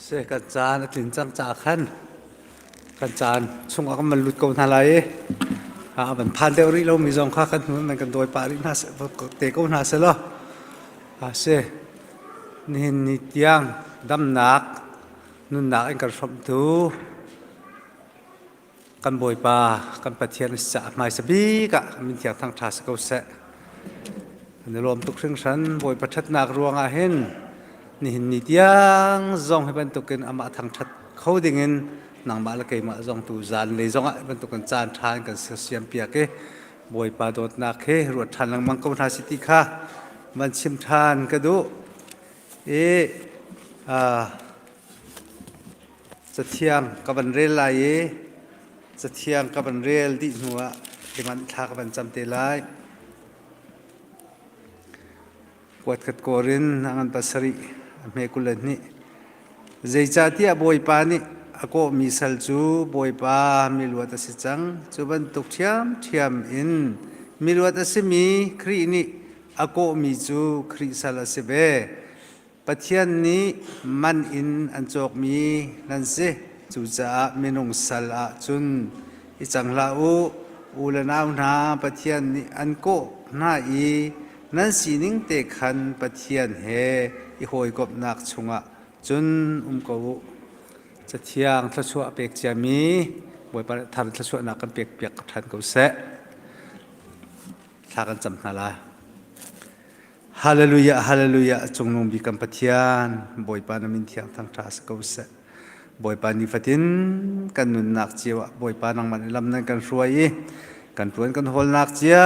Seh kan caan a tlin cang caah khan kan caan chungah kan van lut ko hna lai i a van phan deuh rih lomi zong kha kan hnu in kan dawi pah rih hna te ko hna selaw a si nihin ni tiang damnak nunnak in kan hrawmhtu Kan Bawipa, kan Pathian a si caah hmaisa bik ah min thiang thangṭha si ko seh. Kan i lawm tuk hringhran. Bawipa ṭhatnak ruangah hin nihin ni tiang zong hi bantukin amah thangṭhat kho dingin nangmah le keimah zong tu zan lei zongah hi bantukin caan ṭha in kan sersiam piak i Bawipa dawtnak hi ruat ṭhan lengmang ko hna si ti kha van chim ṭhan ka duh. I Cathiang ka van rel lai i cathiang ka van rel dih hnuah keimah thla ka van cam te lai. Kuatkhat kawr in a ngan pasarih a hme 22. Zeicahtiah Bawipa nih a kawhmi sal cu Bawipa miluat a si cang. Cu bantuk ṭhiamṭhiam in miluat a simi Khrih nih a kawhmi cu Khrih sal a si ve. Pathian nih man in an cawkmi nan si. Cucaah minung sal ah cun i cang hlah u. U le nau hna, Pathian nih an kawh hna i nan sining te khan Pathian he i hawikomhnak chungah cun um ko u. Cathiang thluachuah pek ciami Bawipa nih thar thluachuahnak kan pekpiak ṭhan ko seh. Thla kan cam hna lai. Hallelujah, hallelujah, cungnung bik kan Pathian, Bawipa na min thiang thangṭha si ko seh. Bawipa nifatin kan nunnak cio ah Bawipa nangmah nih lam nan kan hruai i kan ṭuan kan hawlnak cio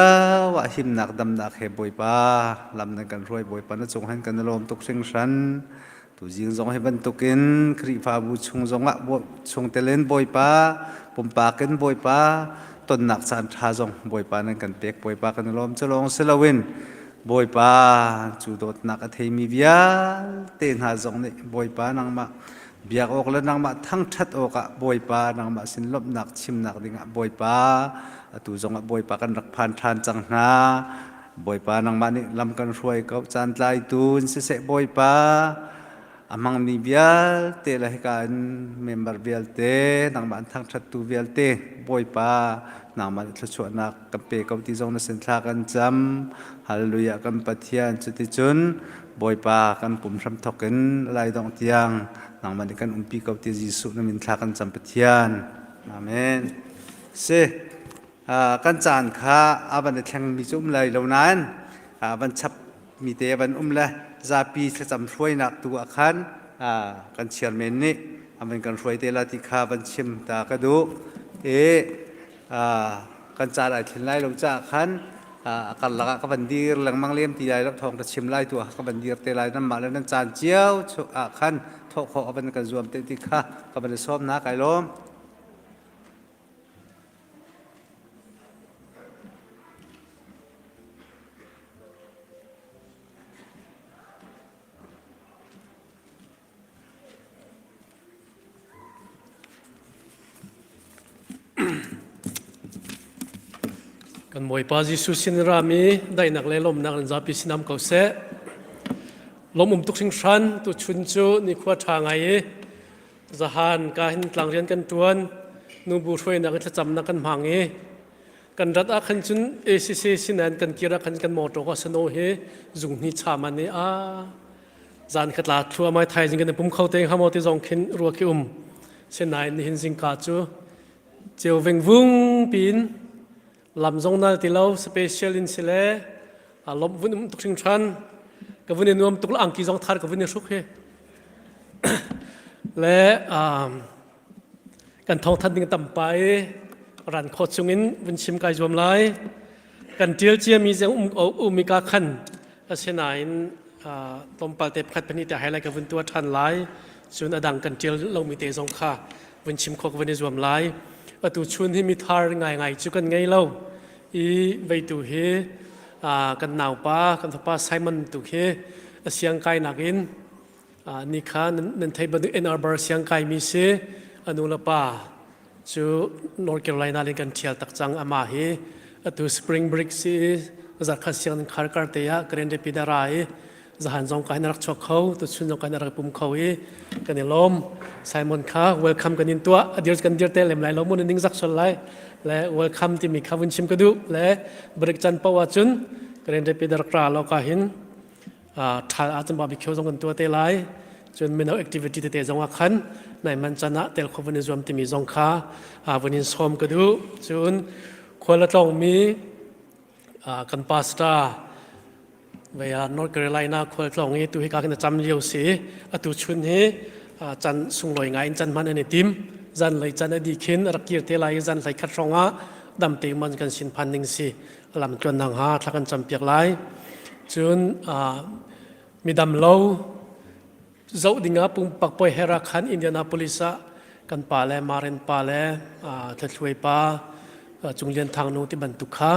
ah himnak damnak he Bawipa lam nan kan hruai Bawipa na cung hin kan i lawm tuk hringhran. Tuzing zong hi bantukin Khrihfabu chung zongah chungtel in Bawipa, pumpak in Bawipa, tonnak caan ṭha zong Bawipa nan kan pek. Bawipa kan i lawm cu lawng si loin Bawipa cu dawtnak a theimi vialte hna zong nih Bawipa nangmah biak awk le nangmah thangṭhat awkah Bawipa nangmah sin lawmhnak chimnak dingah Bawipa atu zongah Bawipa kan rak phan ṭhan cang hna. Bawipa nangmah nih lam kan hruai ko caan tlaitu in siseh Bawipa a hmangmi vialte le hika in member vialte nangmah an thangṭhattu vialte Bawipa nangmah nih thluachuahnak kan pe ko ti zong na sin thla kan cam Hallelujah kan Pathian cuticun Bawipa kan pum hramthok in lai dongh tiang nangmah nih kan umpi ko ti Jesuh na min thla kan cam Pathian Amen si Kan caan kha a van i thlengmi cu um lai lo nain van chapmi te a van um le zapi thlacam hruainak tu ah khan kan chairman nih a van kan hruai te la ti kha van chim ta ka duh i kan caan ai thlen lai lo caah khan a karlak ah ka van dir lengmang lem ti lai lo thawng ka chim lai tu ah ka van dir te lai nanmah le nan caan cio ah khan thawh khawh a van kan zuam te ti kha ka van i sawm hna kai lawm. Kan Bawipa Jesuh sin rami daihnak le lawmnak nan zapi sinam ko seh. Lawm um tuk hringhran tu chun cu nikhua ṭha ngai i Zahan ka hin tlangrian kan ṭuan, nubu hruainak in thlacamnak kan hmang i kan rat ah khan cun ACC sinain kan kir ah khan kan motor ka sano hi zunghni cham an i a zan kha tla thluah mai thaizing kan pum kho te hamo ti zong khin rua khi um sinain nihin zingka cu ceu veng vung pin lam zong nal ti lo special in sile a lom vun um tuk hringhran ka vun i nuam tuk la angki zong thar ka vun i hruk hi le kan thawngthan ding tampa i ran kho chungin vun chim kai zuam lai kan tial ciami zeng um umi ka khan asinain tlawmpal te pakhat pahnih te highlight ka vun tua than lai cun adang kan tial lomi te zong kha vun chim kho ka vun i zuam lai atu chun hi mi thar ngai ngai cu kan ngei lo i veitu hi kan naupa kan fapa Simon tu khi a siang kai nakin ni kha nan thei bantuk Ann Arbor siang kai mi si anu le pa cu North Carolina in kan thial tak cang ama hi atu spring break si zarkhat siang khar kar te ah Grand Rapids ra i. Zahan zong ka hin rak chuak kho, tuchun zong ka hin rak pum kho i kan i lawm. Simon kha welcome kan in tuah. A dir kan dir te lem lai lo mun ning zak sol lai. Le welcome timi kha vun chim ka duh. Le break chan paoh ahcun Grand Rapids rak ra lo ka hin ṭhal ahcun barbecue zong kan tuah te lai. Cun mino activity tete zong ah khan nai man chan ah tel kho vun i zuam timi zong kha vun in sawm ka duh. Cun khual a tlawngmi kan pastor vei ah North Carolina khual tlawng i tu hi ka kan cam lio si atu chun hi chan sunglawi ngai in chan hman an i tim zan lei chan a di khin rak kir te lai i zan hlei khat hrawng ah dam te man kan sin phan ning si lam tluan nang ha thla kan cam piak lai cun midam lo Zoh dingah pumpak puai her ah khan Indianapolis ah kan pa le Maren pa le Thluai pa Cung Lian Thang nu ti bantuk kha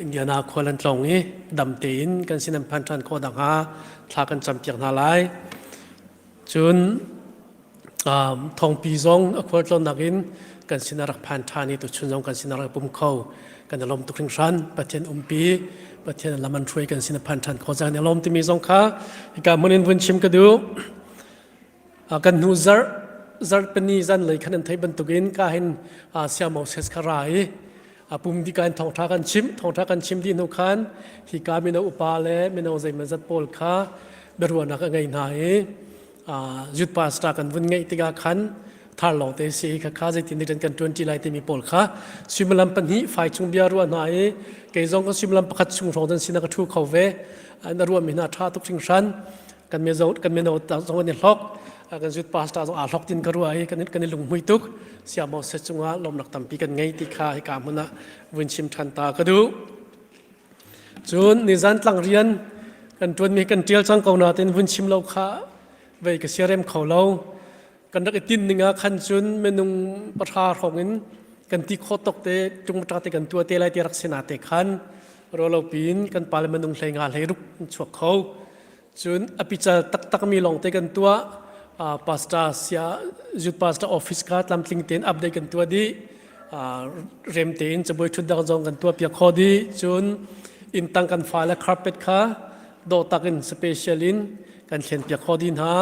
Indiana khual an tlawng i dam tein kan sin an phan ṭhan khawh nakhnga thla kan campiak hna lai. Cun thongpi zong a khualtlawnnak in kan sin a rak phan ṭhan i tuchun zong kan sin a rak pum kho. Kan i lawm tuk hringhran. Pathian umpi Pathian lam an hruai kan sin a phan ṭhan khawh cang. Kan i lawm timi zong kha hika hmun in vun chim ka duh. Kan hnu zarh zarhpini zan lei khan an theih bantukin ka hin Sia Moses kha ra i pum dika in thawngṭha kan chim thawngṭha kan chim dih hnu khan hika mino upa le mino zeimawzat pawl kha biaruahnak a ngei hna i youth pastor kan vun ngeih tikah khan thar lawng te si kha kha zeitin nih kan ṭuan ṭi lai timi pawl kha suimilam pahnih fai chung bia ruah hna i kei zong ka suimilam pakhat chung hrawng cun sinak ka ṭhu kho ve an ruahmi hna ṭha tuk hringhran kan mino kan mino zong an i hlok kan youth pastor zong aa hlok tin ka ruah i kan kan i lunghmui tuk sia Moses cungah lawmnak tampi kan ngei ti kha hika hmun ah vun chim ṭhan ta ka duh Cun nizan tlang rian kan ṭuanmi kan ṭial cang ko nain vun chim lo kha vei ka siarem kho lo. Kan rak i tinh ning ah khan cun minung pahra hrawng in kan ti khawh tawk te ṭungṭa te kan tuah te lai ti rak si na te khan ruahlo piin kan pale minung hlei nga hlei ruk an chuak kho. Cun a pical taktakmi lawngte kan tuah. Pastor sia youth pastor office kha tlamtling tein update kan tuah dih. Rem tein cabuai ṭhutdang zong kan tuah piak khawh dih. Cun inn tang kan fale carpet kha dawh tak in special in kan thlen piak khawh dih hna.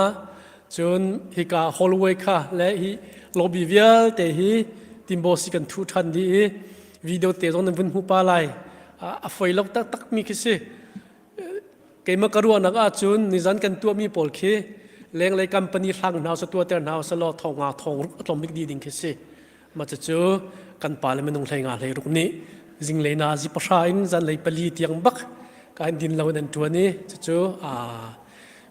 Cun hika hallway kha le hi lobby vialte hi timbosi kan thuh ṭhan dih i video te zong nan vun hmu pa lai. A foi lo taktak mi khi si. Keimah ka ruahnak ahcun nizan kan tuahmi pawl khi lenglei company hlang hna sa tuahter hna usalaw thong nga thong ruk a tlawm bik dih ding khi si. Mah cucu kan pa le minung hlei nga hlei ruk nih zinglei na zi pahra in zanlei pali tiang bak ka in din lo in an ṭuan i cucu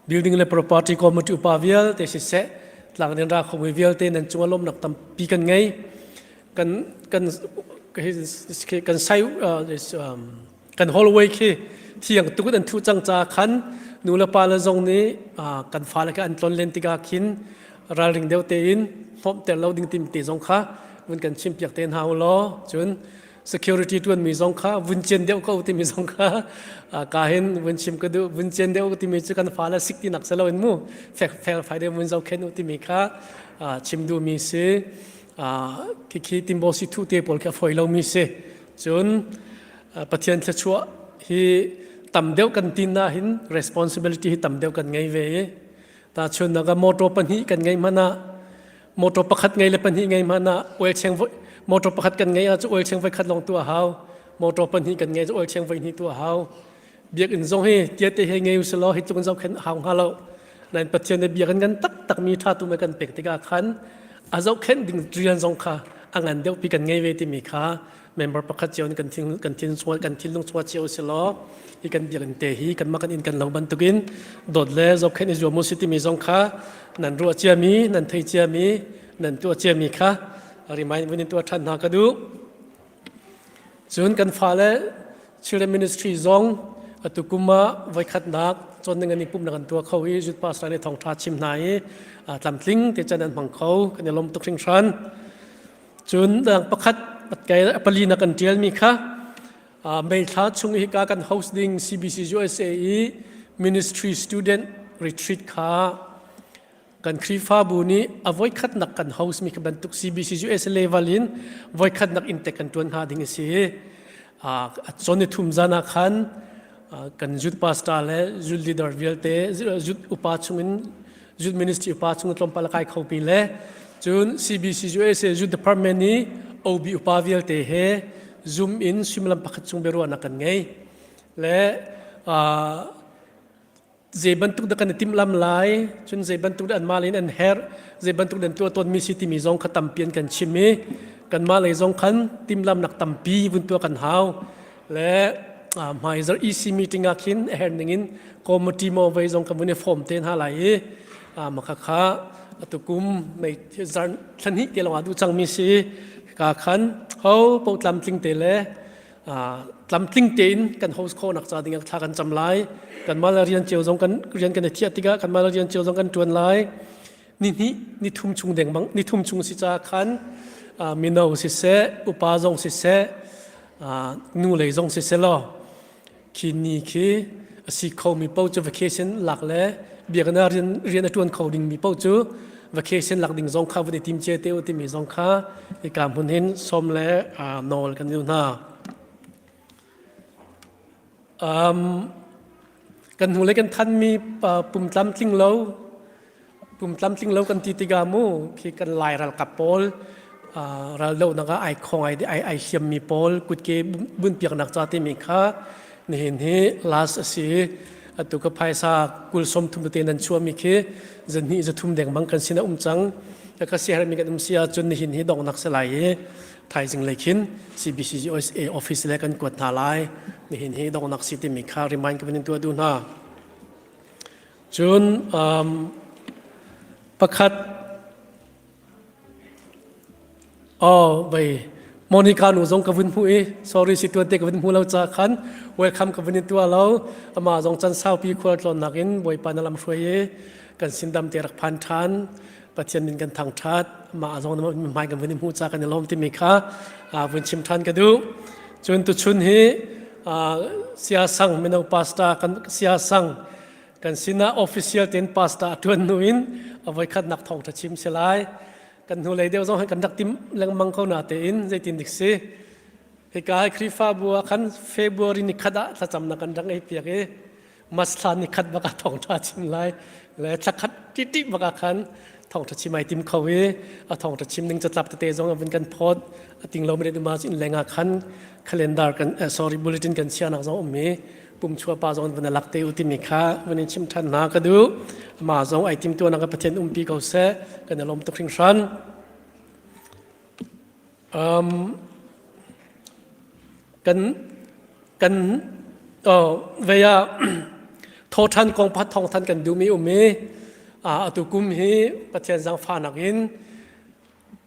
building le property committee upa vialte siseh tlangrian ra khomi vialte nan cungah lawmnak tampi kan ngei. Kan kan kan sai kan hallway khi thiang tuk in an thuh cang ca khan nu le pa le zong nih kan fale kha an tlon len tikah khin ralring deuh tein hnawmter lo ding timi te zong kha vun kan chim piak te hna u law cun security tuanmi zong kha vun cen deuh ko timi zong kha ka hin vun chim ka duh vun cen deuh timi cu kan fale sik ti nak selo in mu fek fel fai deuh vun zohkhen u timi kha chim duhmi si khi timbo si thu te pawl khi a foi lomi si cun Pathian thluachuah hi tam deuh kan tin na hin responsibility hi tam deuh kan ngei ve i tahchunnak ah motor pahnih kan ngei hmanh ah motor pakhat ngei le pahnih ngei hmanh ah oil cheng motor pakhat kan ngei ah cu oil cheng voi khat lawng tu a hau motor pahnih kan ngei cu oil cheng voi hnih tu a hau biakinn zong hi tiate he ngei usalaw hi tluk in zohkhenh hau hnga lo nain Pathian nih biakinn kan taktak mi ṭha tu kan pek tikah khan a zohkhenh ding rian zong kha a ngan deuh pi kan ngei ve timi kha member pakhat cio in kan thin kan thin chung kan thinlung chung cio si law hi kan biakinn te hi kanmah kan inn kan lo bantukin dawt le zohkhenh i zuam u si timi zong kha nan ruah ciami nan thei ciami nan tuah ciami kha remind vun in tuah ṭhan hna ka duh Cun kan fale Children Ministry zong atu kum ah voikhatnak cawn an i pumhnak an tuah kho i youth pastor nih thawngṭha chim hna i tlamtling te chan an hmang kho kan i lawm tuk hringhran. Cun dang pakhat pali na kan ṭialmi kha May thla chung i hika kan host ding CBC USA i ministry student retreat kha Kan Khrihfabu nih a voikhatnak kan host mi kha bantuk CBC US level in voikhatnak in tek kan tuan hnga ding a si. A cawn ni thum zan ah khan Kan youth pastor le youth leader vialte youth upa chungin youth ministry upa chung tlawmpal a kai khomi le cun CBC USA youth department i OB upa vialte he Zoom in suimilam pakhat chung biaruahnak kan ngei. Le zei bantuk dah kan i timhlam lai cun zei bantuk dah anmah lei in an herh zei bantuk dah an tuah tawnmi si timi zong kha tampi an kan chim i kanmah lei zong khan timhlamnak tampi vun tuah kan hau le hmaizarh EC meeting ah khin a herh ning in committee mo vei zong kan vun i form te hna lai i maka kha atukum mei zar thlan te lawng ah duh cangmi si ka khan ho po tlamtling te le tlamtling tein kan host khawhnak ca ding ah thla kan cam lai. Kanmah le rian cio zong kan rian kan i thiah tikah kanmah le rian cio zong kan ṭuan lai. Ni hnih ni thum chung dengmang ni thum chung si ca khan mino siseh upa zong siseh nu lei zong siseh law khi ni khi a si khomi paoh cu vacation lak le biakinn ah rian rian a ṭuan kho dingmi paoh cu vacation lak ding zong kha vun i tim cia te u timi zong kha hika hmun hin sawm le nawl kan duh hna. Um, kan hnulei kan thanmi pum tlamtling lo Pum tlamtling lo kan ti tikah mu khi kan Lai ralkap pawl raldohnak ah ai khong ai ai ai hliammi pawl kutke bunpiaknak ca timi kha nihin hi last a si. Atu ka phaisa kul som thum te nan chuahmi khi zan hnih zathum dengmang kan sin a um cang. Ka siaherhmi kan um si ahcun nihin hi donghnak si lai i thaizing lei khin CBCUSA office le kan kuat hna lai. Nihin hi donghnak si timi kha remind ka van in tuah duh hna. Cun um, pakhat oh vei Monica nu zong ka vun hmuh i sorry si tuan te ka vun hmu lo ca khan welcome ka vun in tua lo ama zong chan saupi khual tlawnnak in Bawipa na lam hruai i kan sin dam te rak phan ṭhan Pathian min kan thangṭhat mah zong hmai kan vun i hmuh ca kan i lawm timi kha vun chim ṭhan ka duh cun tuchun hi siasang mino pastor kan siasang kan sinah official ten pastor a ṭuan hnu in a voikhatnak thawngṭha chim si lai kan hnulei deuh zong kan rak tim lengmang ko na tein zeitin dik si hika Khrihfabu ah khan February ni khat ah thlacamnak kan rak ei piak i Masla ni khat bak ah thawngṭha chim lai le thla khat ṭiṭi bak ah khan thawngṭha chim ai tim kho i a thawngṭha chim ning catlap tete zong a vun kan phawt a ting lo mi le ma in leng ah khan calendar kan sorry bulletin kan chiahnak zong um i pumchua pa zong vun lak te u timi kha vun in chim ṭhan hna ka duh ama zong ai tim tuanak Pathian umpi ko seh kan i lawm tuk hringhran um, Kan kan vei ah thawṭhan kong pakhat thawngthan kan duhmi um i atu kum hi Pathian zaangfahnak in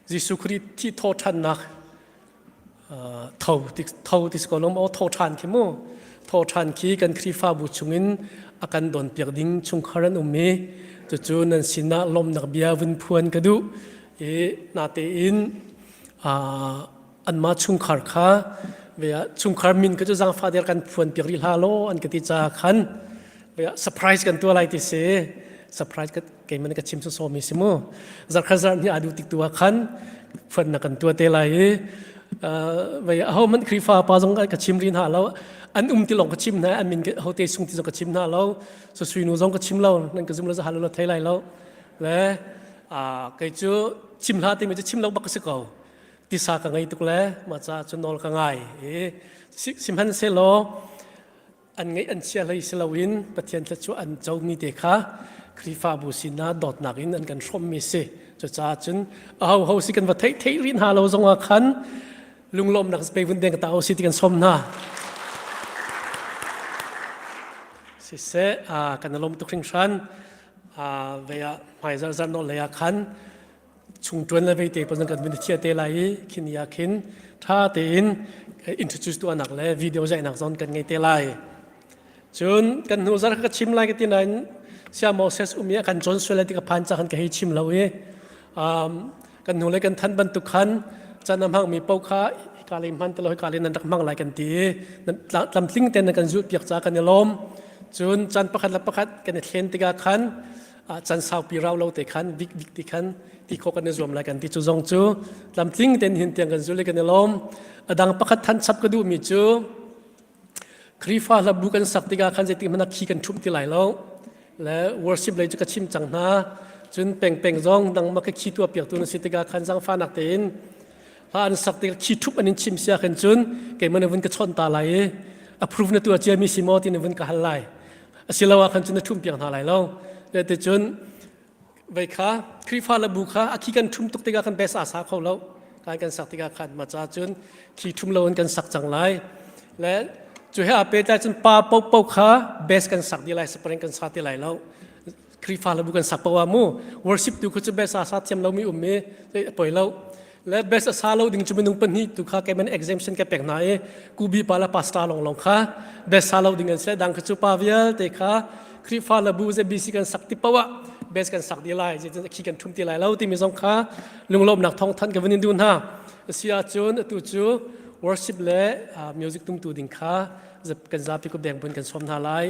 Jesuh Khrih thi thawṭhannak tho tho ti si ko lo maw thawṭhan khi mu thawṭhan khi kan Khrihfabu chungin a kan donpiak ding chungkhar an um i cucu nan sinah lawmhnak bia vun phuan ka duh i natein anmah chungkhar kha ve ah chungkhar min ka cu zaangfah der kan phuan piak rih hlah law an ka ti caah khan ve ah surprise kan tuah lai ti si surprise ka keimah nih ka chim sawsawh mi si mu zarkhat zarh ni aa duh tik tu ah khan phuan na kan tuah te lai i ve aho hmanh Khrihfa pa zong ka chim rih hna lo an um ti lawng ka chim hna an min hote sung ti zong ka chim hna lo susui nu zong ka chim lo nan ka zum lo za lo thei lai lo le kei cu chim hlah timi cu chim lo bak ka si ko tisa ka ngei tuk le mah caah cun nawl ka ngai i sihmanhsehlaw an ngeih an chia hlei si loin Pathian thluachuah an comi te kha Khrihfabu sinah dawtnak in an kan hrawmmi si cucaah cun aho ho si kan va theih theih rih hna lo zongah khan lunglawmnak pe vun deng ta si ti kan sawm hna siseh kan lawm tuk hringhran vei ah hmaizarh zarh nawl lei ah khan chungṭuan le veite pawl zong kan vun i thiah te lai i khi ni ah khin ṭha tein introduce tuahnak le video zaihnak zong kan ngei te lai. Cun kan hnu zarh ka chim lai ka ti nain Sia Moses um i a kan cawn sual lai ti ka phan ca khan ka hei chim lo i um, kan hnu le kan than bantuk khan chan a hmangmi paoh kha hika lei hman te lo hika lei nan rak hmang lai kan ti i tlamtling tein nan kan zulh piak ca kan i lawm. Cun chan pakhat le pakhat kan i thlen tikah khan chan saupi rau lo te khan vik vik ti khan ti kho kan i zuam lai kan ti cu zong cu tlamtling ten hin tiang kan zul i kan i lawm a dang pakhat than chap ka duh mi cu Khrihfa hlabu kan sak tikah khan zeitik hmanh ah khi kan ṭhumh ti lai lo. Le worship lei cu ka chim cang hna. Cun pengpeng zong nangmah ka khi tuah piaktu na si tikah khan zaangfahnak tein hla an sak tikah khi ṭhup an in chim sia khan cun keimah na vun ka chawnh ta lai i approve na tuah ciami si maw ti na vun ka hal lai. Asiloah khan cun na ṭhumh piak hna lai lo. Le cun vei kha Khrihfa le bu kha a khi kan ṭhum tuk tikah kan best aa sa kho lo kan kan sak tikah khan ma ca cun khi ṭhum lo in kan sak cang lai le cu he aa pehtlai cun pa popo kha best kan sak dih lai spring kan sa ti lai lo Khrihfa le bu kan sak poah mu worship tu khu cu best aa sa thiam lomi um mi poi lo le best a sa lo ding cu minung pahnih tu kha keiman exemption ka pek hna i kubi pa le pastor long long kha best sa lo ding an si dang kha cu pa vialte kha Khrihfa le bu ZBC kan sak ti poah best kan sak di lai khi kan thum ti lai lo timi zong kha lunglawmnak thong than ka vun in du hna asi ahcun atu cu worship le music tumtu ding kha kan zapi ku beng bun kan sawm hna lai.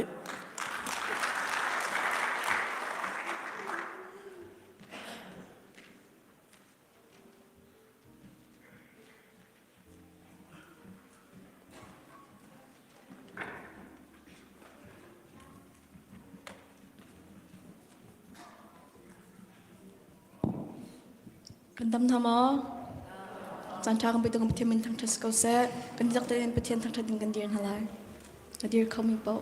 Kan dam hna maw? Caan ṭha kan pe tu kan Pathian min thangṭhat si ko seh. Kan dihlak tein Pathian thangṭhat ding kan dir hna lai. A dir khomi paoh.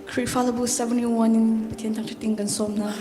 Khrihfabu 71 in Pathian thangṭhat ding kan sawm hna.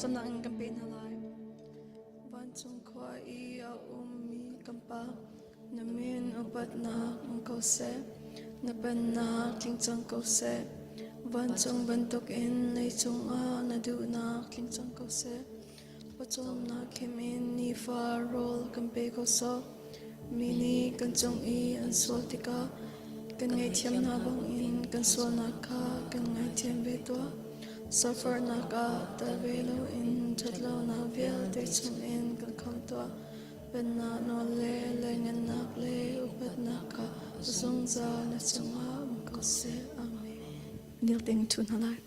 Thlacamnak in kan peh hna lai. Vancung khua i a ummi kan Pa, na min upatnak um ko seh. Na pennak tling cang ko seh. Vancung bantukin leicung ah na duhnak tling cang ko seh. Pawcawmnak khim in nifa rawl kan pe ko sawh. Mi nih kan cung i an sual tikah kan ngaihthiam hna bangin kan sualnak kha kan ngaithiam ve tuah. Safar-nak ah tel ve loin ṭhatlonak vialte chungin kan khamh tuah. Pennak nawl le lianngannak le upatnak kha zungzal na cungah um ko seh. Amen. Nilting ṭhu hna lai.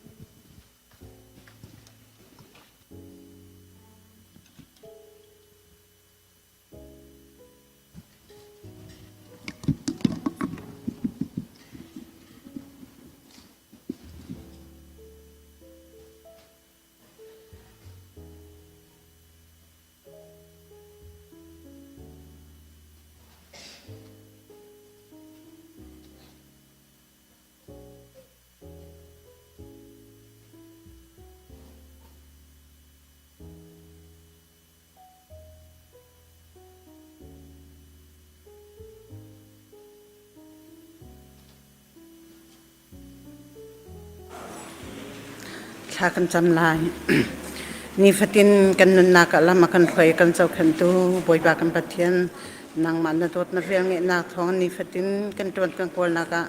Thla kan cam lai. Nifatin kan nunnak ah lam a kan hruai kan zohkhenhtu Bawipa kan Pathian nangmah na dawt na velngeihnak thawng nifatin kan ṭuan kan kawlnak ah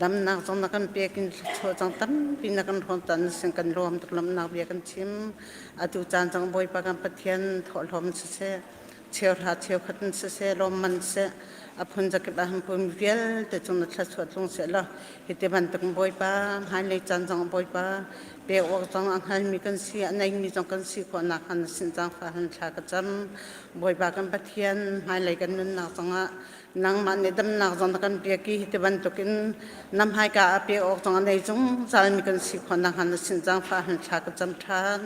damnak zong na kan pek in thluachuah zong tampi na kan hrawm caan na sin kan lawm tuk lawmhnak bia kan chim atu caan zong Bawipa kan Pathian thawhlawm siseh cheuhra cheukhat in siseh lawmman siseh a phun zakip ah han pum vialte cung na thluachuah tlung seh law hiti bantuk Bawipa hmailei caan zong Bawipa pek awk zong a hngalmi kan si a neimi zong kan si khawhnak hnga na sin zaangfah han thla ka cam Bawipa kan Pathian hmailei kan nunnak zongah nangmah nih damnak zong na kan pek i hiti bantukin na hmaika ah pek awk zong a nei zungzalmi kan si khawh nakhnga na sin zaangfah han thla ka cam ṭhan.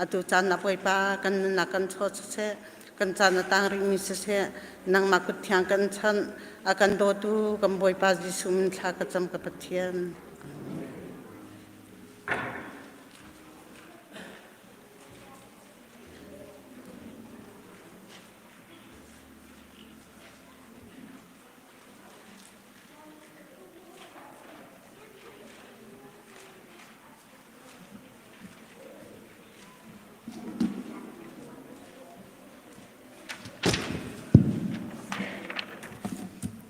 Atu caan ah Bawipa kan nunnak kan chaw siseh, kan caan a tang rihmi siseh, nangmah kut thiang kan chanh, a kan dawtu kan Bawipa Jesuh min thla ka cam ka Pathian.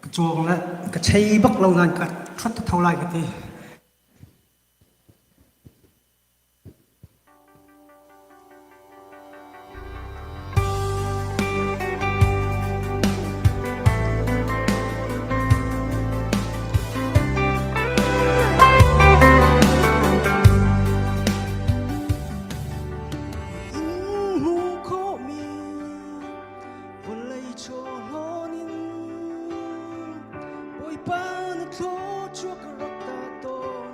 Ka cawng le ka chei bak lo nain ka ṭhuat tho lai ka ti. Bawipa na thluachuah ka rak ta tawn.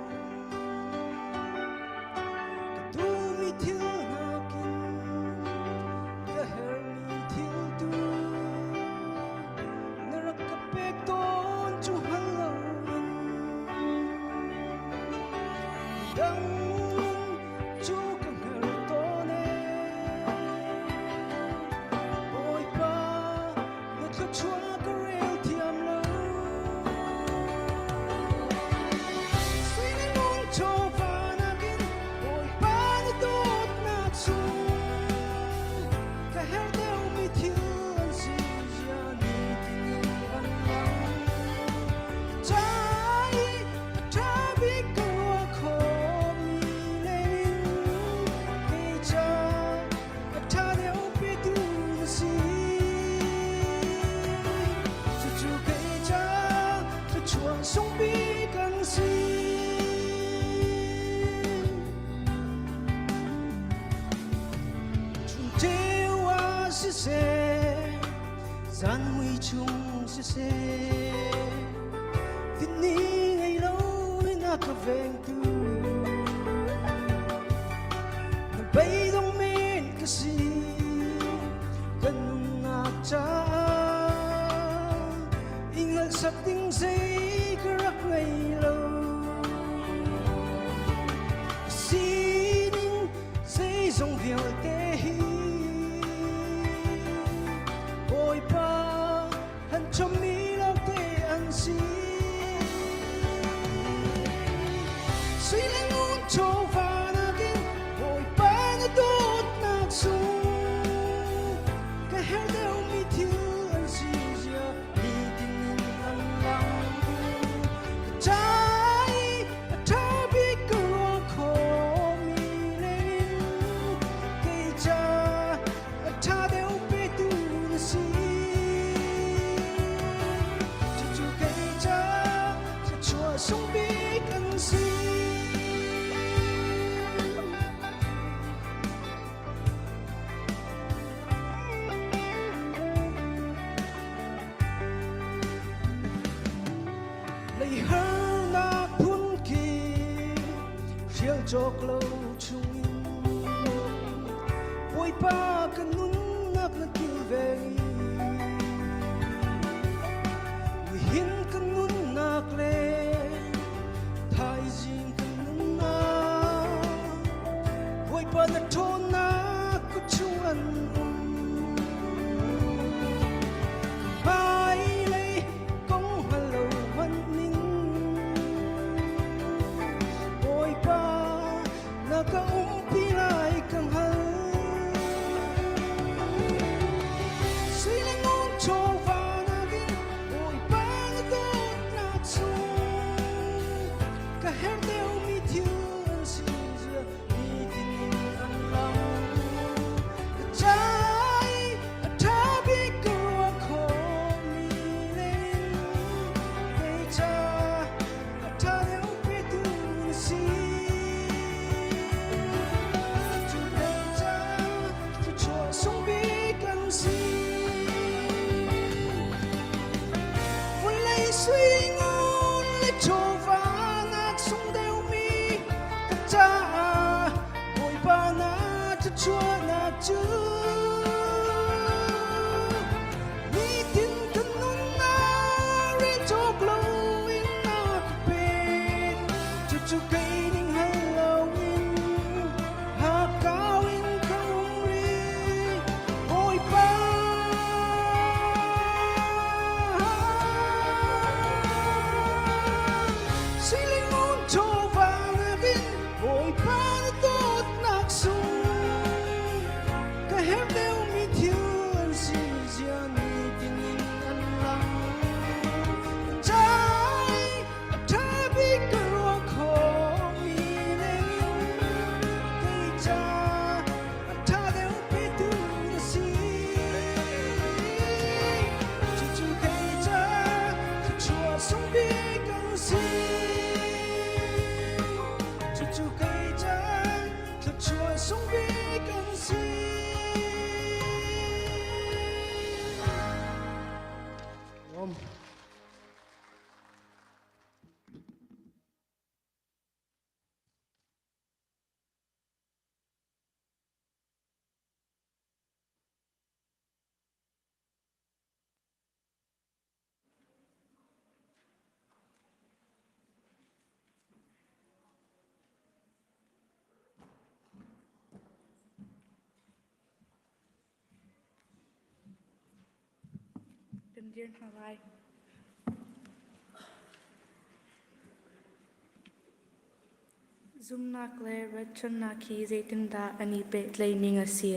Ka duhmi thil nakin ka herhmi thil tu na rak ka pek tawn cu hngal loin dang cu ka hngal tawn ee. Bawipa na thluachuah ka rel thiam lo. Zan mui chung siseh Tinni ngei lo in a ka vengtu Na beidong men ka si kan nunnak caah i hngalhsak ding zei ka rak ngei lo sining zeizong vialte. Sui le ngun chawva nakin Bawipa na dawtnak sung ka herh deuhmi thil an si zia nitin in an lang. Ka ca i a ṭha bik ka ruah khawhmi lengin kei ca a ṭha deuh petu na si. Cucu kei ca thluachuah sung bik an si. Leiharnak phunki hrial cawk lo chungin Bawipa ka nunnak na kilveng Nihin ka nunnak le thaizing ka nunnak Bawipa na ṭhawnnak ka chung an um. Hmailei kong hngal lo hmanh ning Bawipa na ka umpi lai ka hngal. Sui le ngun chawva nakin Bawipa na dawtnak chung ka herh deuhmi thil an si zia nitin in an lang. Ka ca i a ṭha bik ka ruah khawhmi lengin kei ca a ṭha deuh petu na si. Cu kei ca thluachuah sung bik an si. Vawlei sui ngun le chawva nak sung deuhmi ka caah Bawipa na thluachuahnak cu nitin kan nunnak rel cawk loin na ka pek. Cucu kei ning hal loin hakau in ka um rih Bawipa. Siling ngun chawva nakin Bawipa na dawtnak sung ka herh deuhmi thil an si zia nitin in an lang. Ka ca i a ṭha bik ka ruah khawhmi lengin kei ca a ṭha deuh petu na si. Cucu kei ca thluachuah sung bik an si. Cucu kei ca thluachuah sung bik an si. Om. Kan dir hna lai. Zumhnak le ruahchannak hi zeitindah an i pehtlaih ning a si?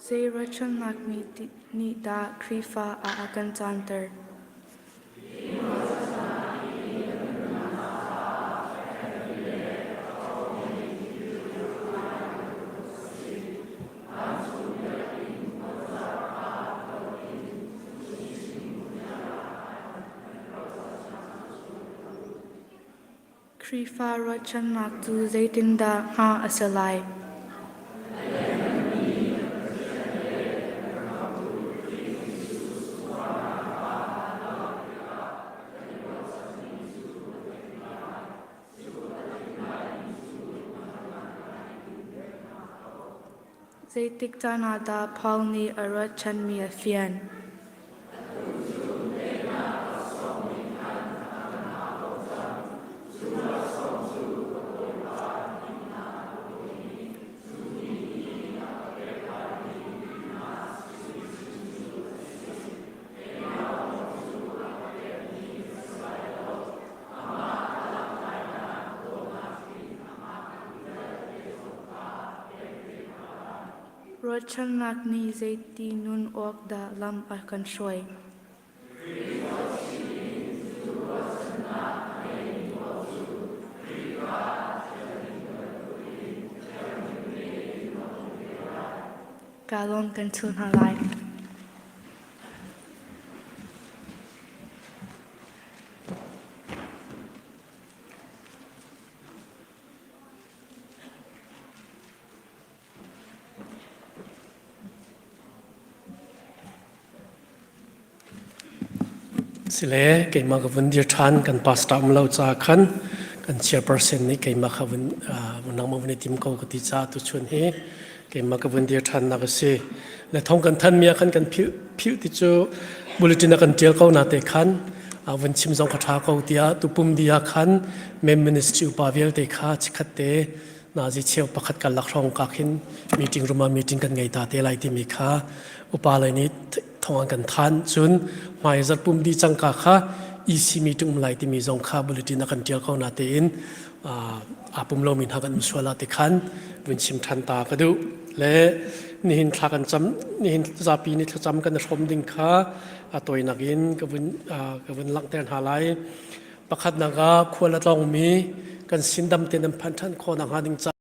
Zei ruahchannak nih dah Khrihfa ah a kan caanter? Khrihfa ruahchannak cu zeitindah hngah a si lai? Zeitik caan ah dah Paul nih a ruahchanmi a fian? Ruahchannak nih zeiti nun awk dah lam a kan hruai? Kaa lawm kan chul hna lai. Sile keimah ka vun dir ṭhan kan pastor um lo ca khan kan chairperson nih keimah kha vun nangmah vun i tim ko ka ti caah tuchun hi keimah ka vun dir ṭhannak a si. Le thong kan than mi ah khan kan philh philh ti cu bulletin a kan ṭial ko na te khan vun chim zong kha ṭha ko tiah tupum di ah khan mem ministry upa vialte kha chikhat te nazi cheu pakhat karlak hrawng ka khin meeting room ah meeting kan ngei ta te lai timi kha upa lei nih thong an kan than cun hmai zarh pum di cangka kha EC meeting um lai timi zong kha bulletin a kan tial ko na tein aa pum lomi hna kan um sual ah ti khan vun chim than ta ka duh le nihin thla kan cam nihin zapi ni thlacam kan hrawm ding kha a toinak in ka vun ka vun langhter hna lai Pakhatnak ah khual a tlawngmi kan sin dam tein an phanh ṭhan khawh nakhnga ding ca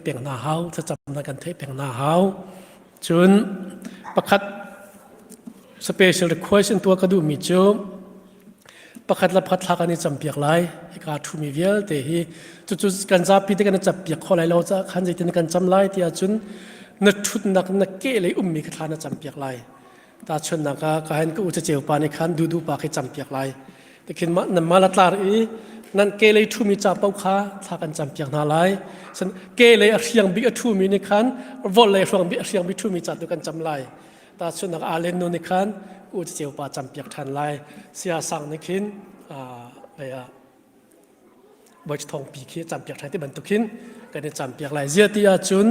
peng hna hau thlacamnak kan theih peng hna hau cun pakhat special request in tuah ka duhmi cu pakhat le pakhat thla kan i campiak lai hika ṭhumi vialte hi cucu kan zapi te kan i campiak kho lai lo caah khan zeitin kan cam lai ti ahcun na ṭhutnak na ke lei ummi kha thla na campiak lai Tahchunhnak ah ka hen ka u caceu pa nih khan dudu pa khi campiak lai. Tikhin nan mal a tlar i nan ke lei ṭhumi ca paoh kha thla kan campiak hna lai. San ke lei a hriang bik a ṭhumi nih khan vol lei hruang bik a hriang bik ṭhumi ca tu kan cam lai. Tahchunhnak Allen nu nih khan u ceu pa campiak ṭhan lai. Sia sang nih khin Bawi thawngpi khi campiak ṭhan ti bantuk hin kan i campiak lai. Zia ti ahcun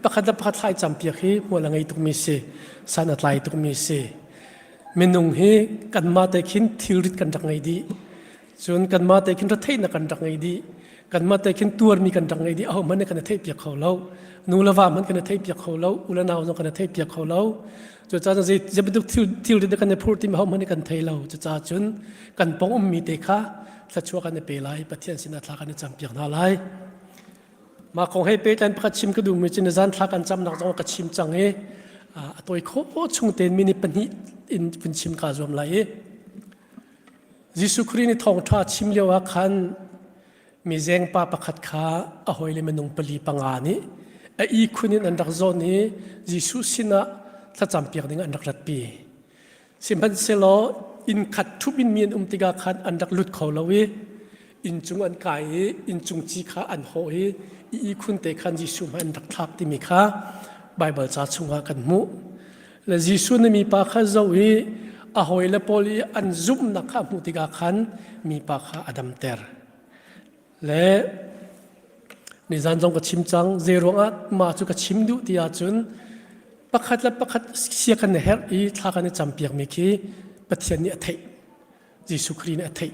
pakhat le pakhat thlai campiak hi hmual a ngei tukmi si, san a tlai tukmi si. Minung hi kanmah te khin thilrit kan rak ngei dih. Cun kanmah te khin retheihnak kan rak ngei dih. Kanmah te khin tuarmi kan rak ngei dih. Ahohmanh nih kan i theihpiak kho lo. Nu le va hmanh kan i theihpiak kho lo. U le nau zong kan i theihpiak kho lo. Cucaah zei zei bantuk thil thilrit kan i phurh timi ahohmanh nih kan thei lo. Cucaah cun kan pong ummi te kha thluachuah kan i pe lai. Pathian sinah thla kan i campiak hna lai. Mah kong he pehtlai pakhat chim ka duhmi cu nizan thla kan camnak zong ka chim cang i a tawi khawh chung tein minute pahnih in vun chim kaa zuam lai i Jesuh Khrih nih thawngṭha chim lio ah khan mi zengpa pakhat kha a hawile minung pali panga nih a ihkhun in an rak zawn i Jesuh sinah thlacampiak ding an rak ratpi. Sihmanhsehlaw inn khat ṭhup in mi an um tikah khan an rak lut kho lo i inn cung an kai i inn cung ci kha an hawh i i ihkhun te khan Jesuh hmai an rak thlak timi kha Baibal ca chungah kan hmuh. Le Jesuh nih mipa kha zoh i a hawile pawl i an zumhnak kha a hmuh tikah khan mipa kha a damter. Le nizan zong ka chim cang zei ruangah mah cu ka chim duh ti ahcun pakhat le pakhat sia kan i herh i thla kan i campiakmi khi Pathian nih a theih Jesuh Khrih nih a theih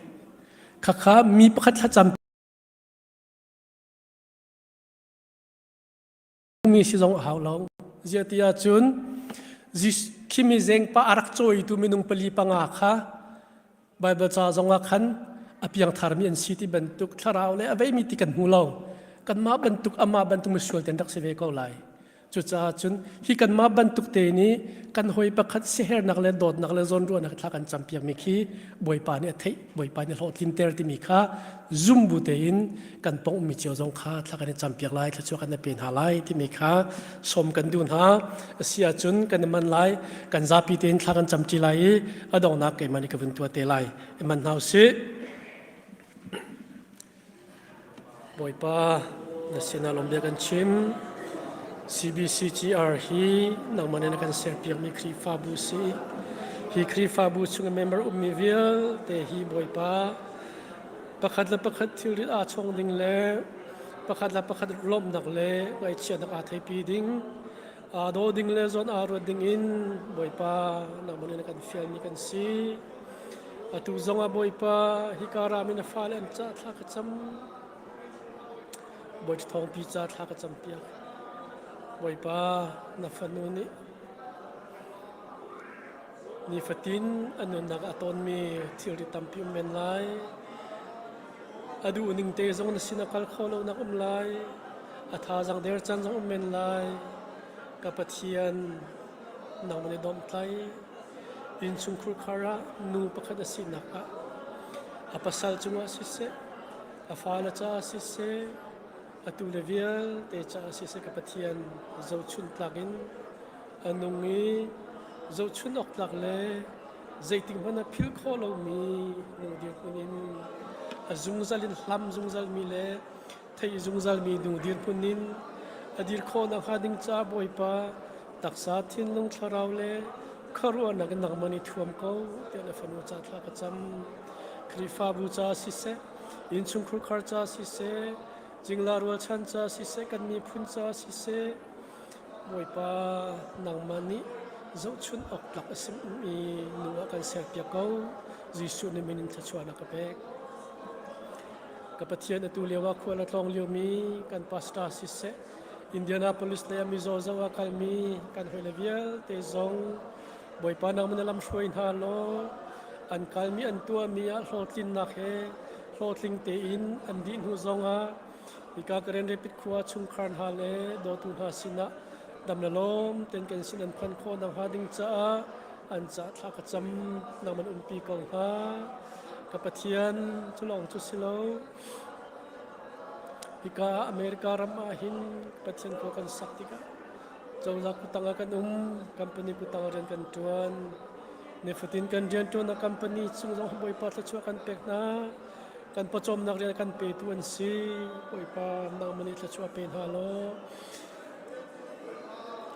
khakha mi pakhat thlacam mi si zong a hau lo ziah ti ahcun khimi zengpa a rak cawitu minung pali panga kha Baibal ca zongah khan a piangtharmi an si ti bantuk thlarau le a veimi ti kan hmu lo. Kanmah bantuk amah bantuk misual te an rak si ve ko lai. Cucaah cun hi kanmah bantuk te nih kan hawi pakhat siahernak le dawtnak le zawnruahnak thla kan campiakmi khi Bawipa nih a theih, Bawipa nih hlawhtlinter timi kha zum bu tein kan pongmi cio zong kha thla kan i campiak lai, thluachuah kan i pe hna lai timi kha sawm kan duh hna. A si ahcun kan i man lai, kan zapi tein thla kan camṭi lai i a donghnak keimah nih ka vun tuah te lai. I man hna usih. Bawipa, na sinah lawmbia kan chim. CBCGR hi nangmah nih na kan serpiakmi Khrihfabu si. Hi Khrihfabu chung i member ummi vialte hi Bawipa pakhat le pakhat thilrit aa chawng ding le pakhat le pakhat lawmhnak le ngaihchiatnak aa theipi ding aa daw ding le zawn aa ruat ding in Bawipa nangmah nih na kan fialmi kan si. Atu zongah Bawipa hika ram in a fale an cah thla ka cam. Bawi thawngpi ca thla ka campiak. Bawipa na fanu nih nifatin a nunnak a tawnmi thilri tampi um men lai. A duh ning te zong na sin a kal kho lonak um lai. A thazaang der caan zong um men lai. Ka Pathian nangmah nih domhtlai. Innchungkhur khar ah nu pakhat a sinak ah a pasal cungah siseh, a fale caah siseh, a tule vialte caah siseh ka Pathian zohchunh tlak in a nung i zohchunh awk tlak le zeitik hmanh ah philh khawh lomi nu dirhmun in a zungzal in hlam zungzalmi le theih zungzalmi nu dirhmun in a dir khawh nakhnga ding caah Bawipa taksa thinlung thlarau le khuaruahnak in nangmah nih thuam ko tiah na fanu ca thla ka cam. Khrihfabu ca siseh, innchungkhur khar ca siseh, cingla rualchan ca siseh, kan miphun ca siseh, Bawipa nangmah nih zohchunh awk tlak a simi nu ah kan serpiak ko. Jesuh nih min in thluachuahnak ka pek. Ka Pathian atu lio ah khual a tlawng liomi kan pastor siseh, Indianapolis lei ah mizaw zoh ah kalmi kan hawile vialte zong Bawipa nangmah na lam hruai hna law an kalmi an tuahmi ah hlawhtlinnak he hlawhtling tein an dih hnu zongah hika Karen Rapid khua chungkhar hna le dawtu hna sinah dam le lawm ten kan sin an phanh khawh nakhnga ding caah an ca thla ka cam nangman umpi ko hna ka Pathian cu lawng cu si lo hika America ram ah hin Pathian khua kan sak tikah cozah kutang ah kan um company kutang ah rian kan ṭuan nifatin kan rianṭuannak company chung zong Bawipa thluachuah kan pek hna kan pawcawmnak rian kan petu an si Bawipa nangmah nih thluachuah pe hna law.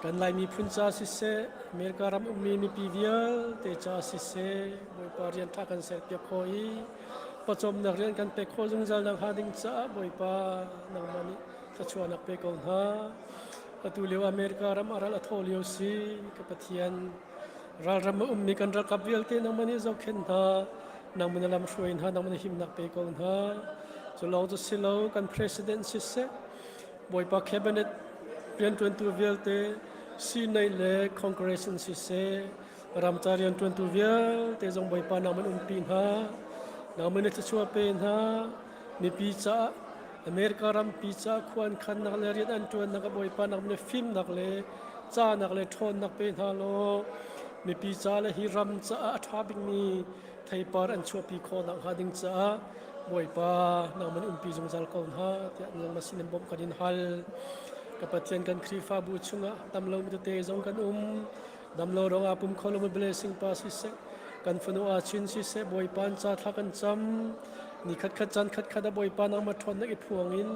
Kan Lai miphun ca siseh, America ram ummi mipi vialte ca siseh, Bawipa rian ṭha kan serpiak khawh i pawcawmnak rian kan pek khawh zungzal nakhnga ding caah Bawipa nangmah nih thluachuahnak pe ko hna. Atu lio America ram a ral a thaw lio si, ka Pathian ralram a ummi kan ralkap vialte nangmah nih zohkhenh hna, nangmah na lam hruai hna, nangmah na himnak pe ko hna. Cu lawng cu si lo, kan president siseh, Bawipa cabinet rianṭuantu vialte Sinai le Congregation siseh ramca rianṭuantu vialte zong Bawipa nangman umpi hna nangman na thluachuah pe hna mipi caah America rampi caah khua an khannak le rian an ṭuannak ah Bawipa nangman na fimnak le canak le ṭhawnnak pe hna law mipi ca le hi ram caah a ṭha bikmi theipar an chuahpi khawh nakhnga ding caah Bawipa nangman umpi zungzal ko hna tiah nangmah sin in bawmh kan in hal. Ka Pathian kan Khrihfabu chungah damlo mi tete zong kan um. Damlo rong ah pum kho lomi blessing pa siseh, kan fanu ah chin siseh Bawipa an ca thla kan cam. Ni khat khat caan khat khat ah Bawipa nangmah ṭhawnnak i phuang in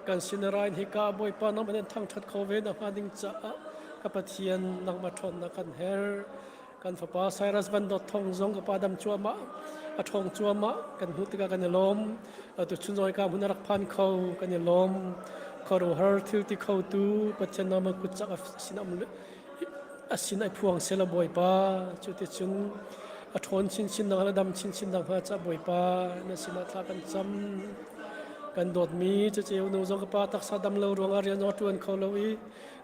kan sin ra in hika Bawipa nangmah nan thangṭhat kho ve nakhnga ding caah ka Pathian nangmah ṭhawnnak kan herh. Kan fapa Cyrus Van Dawt Thong zong ka pa dam cuahmah, a ṭhawng cuahmah kan hmuh tikah kan i lawm. Tuchun zong hika hmun a rak phan kho kan i lawm. Khuaruahhar thil ti khotu Pathian nama kutcak a sin um a sin ai phuang sela Bawipa. Cu ti cun a ṭhawn chinchin nak le dam chinchin nak hnga ca Bawipa na sinah thla kan cam. Kan dawtmi ceceu nu zong ka pa taksa dam lo ruangah rian zong a ṭuan kho lo i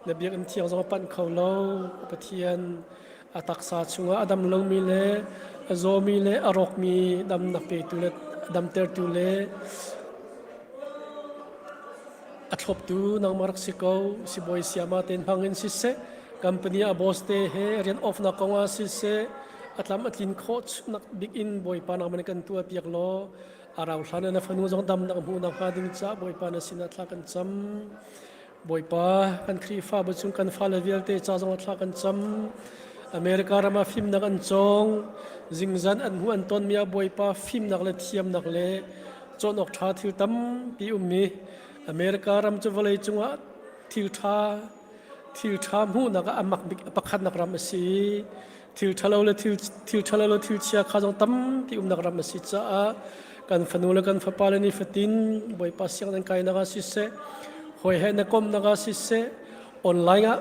na biakinn thiang zong a panh kho lo. Pathian a taksa chungah a dam lomi le a zawmi le a rawkmi damnak petu le a damtertu le a thloptu nangmah rak si ko sibawi siama ten hmang in siseh company a boss te he rian off nak kong ah siseh a tlam a tlin khawh nak bik in bawipa nangmah nih kan tuah piak law a rau hlan na fanu zong dam nak hmuh nak hnga ding ca bawipa na sinah thla kan cam Bawipa, kan Khrihfabu chung kan fale vialte ca zong ah thla kan cam. America ram ah fimnak an cawng. Zingzan an hmuh an tonmi ah Bawipa fimnak le thiamnak le cawn awk ṭha thil tampi ummi America ram cu vawlei cungah thil ṭha thil ṭha hmuhnak ah a mak bik pakhatnak ram a si. Thil ṭhalo le thil thil ṭhalo le thil chia kha zong tampi umnak ram a si caah kan fanu le kan fapa le nifatin Bawipa sianginn an kainak ah siseh, hawi he na komnak ah siseh, online ah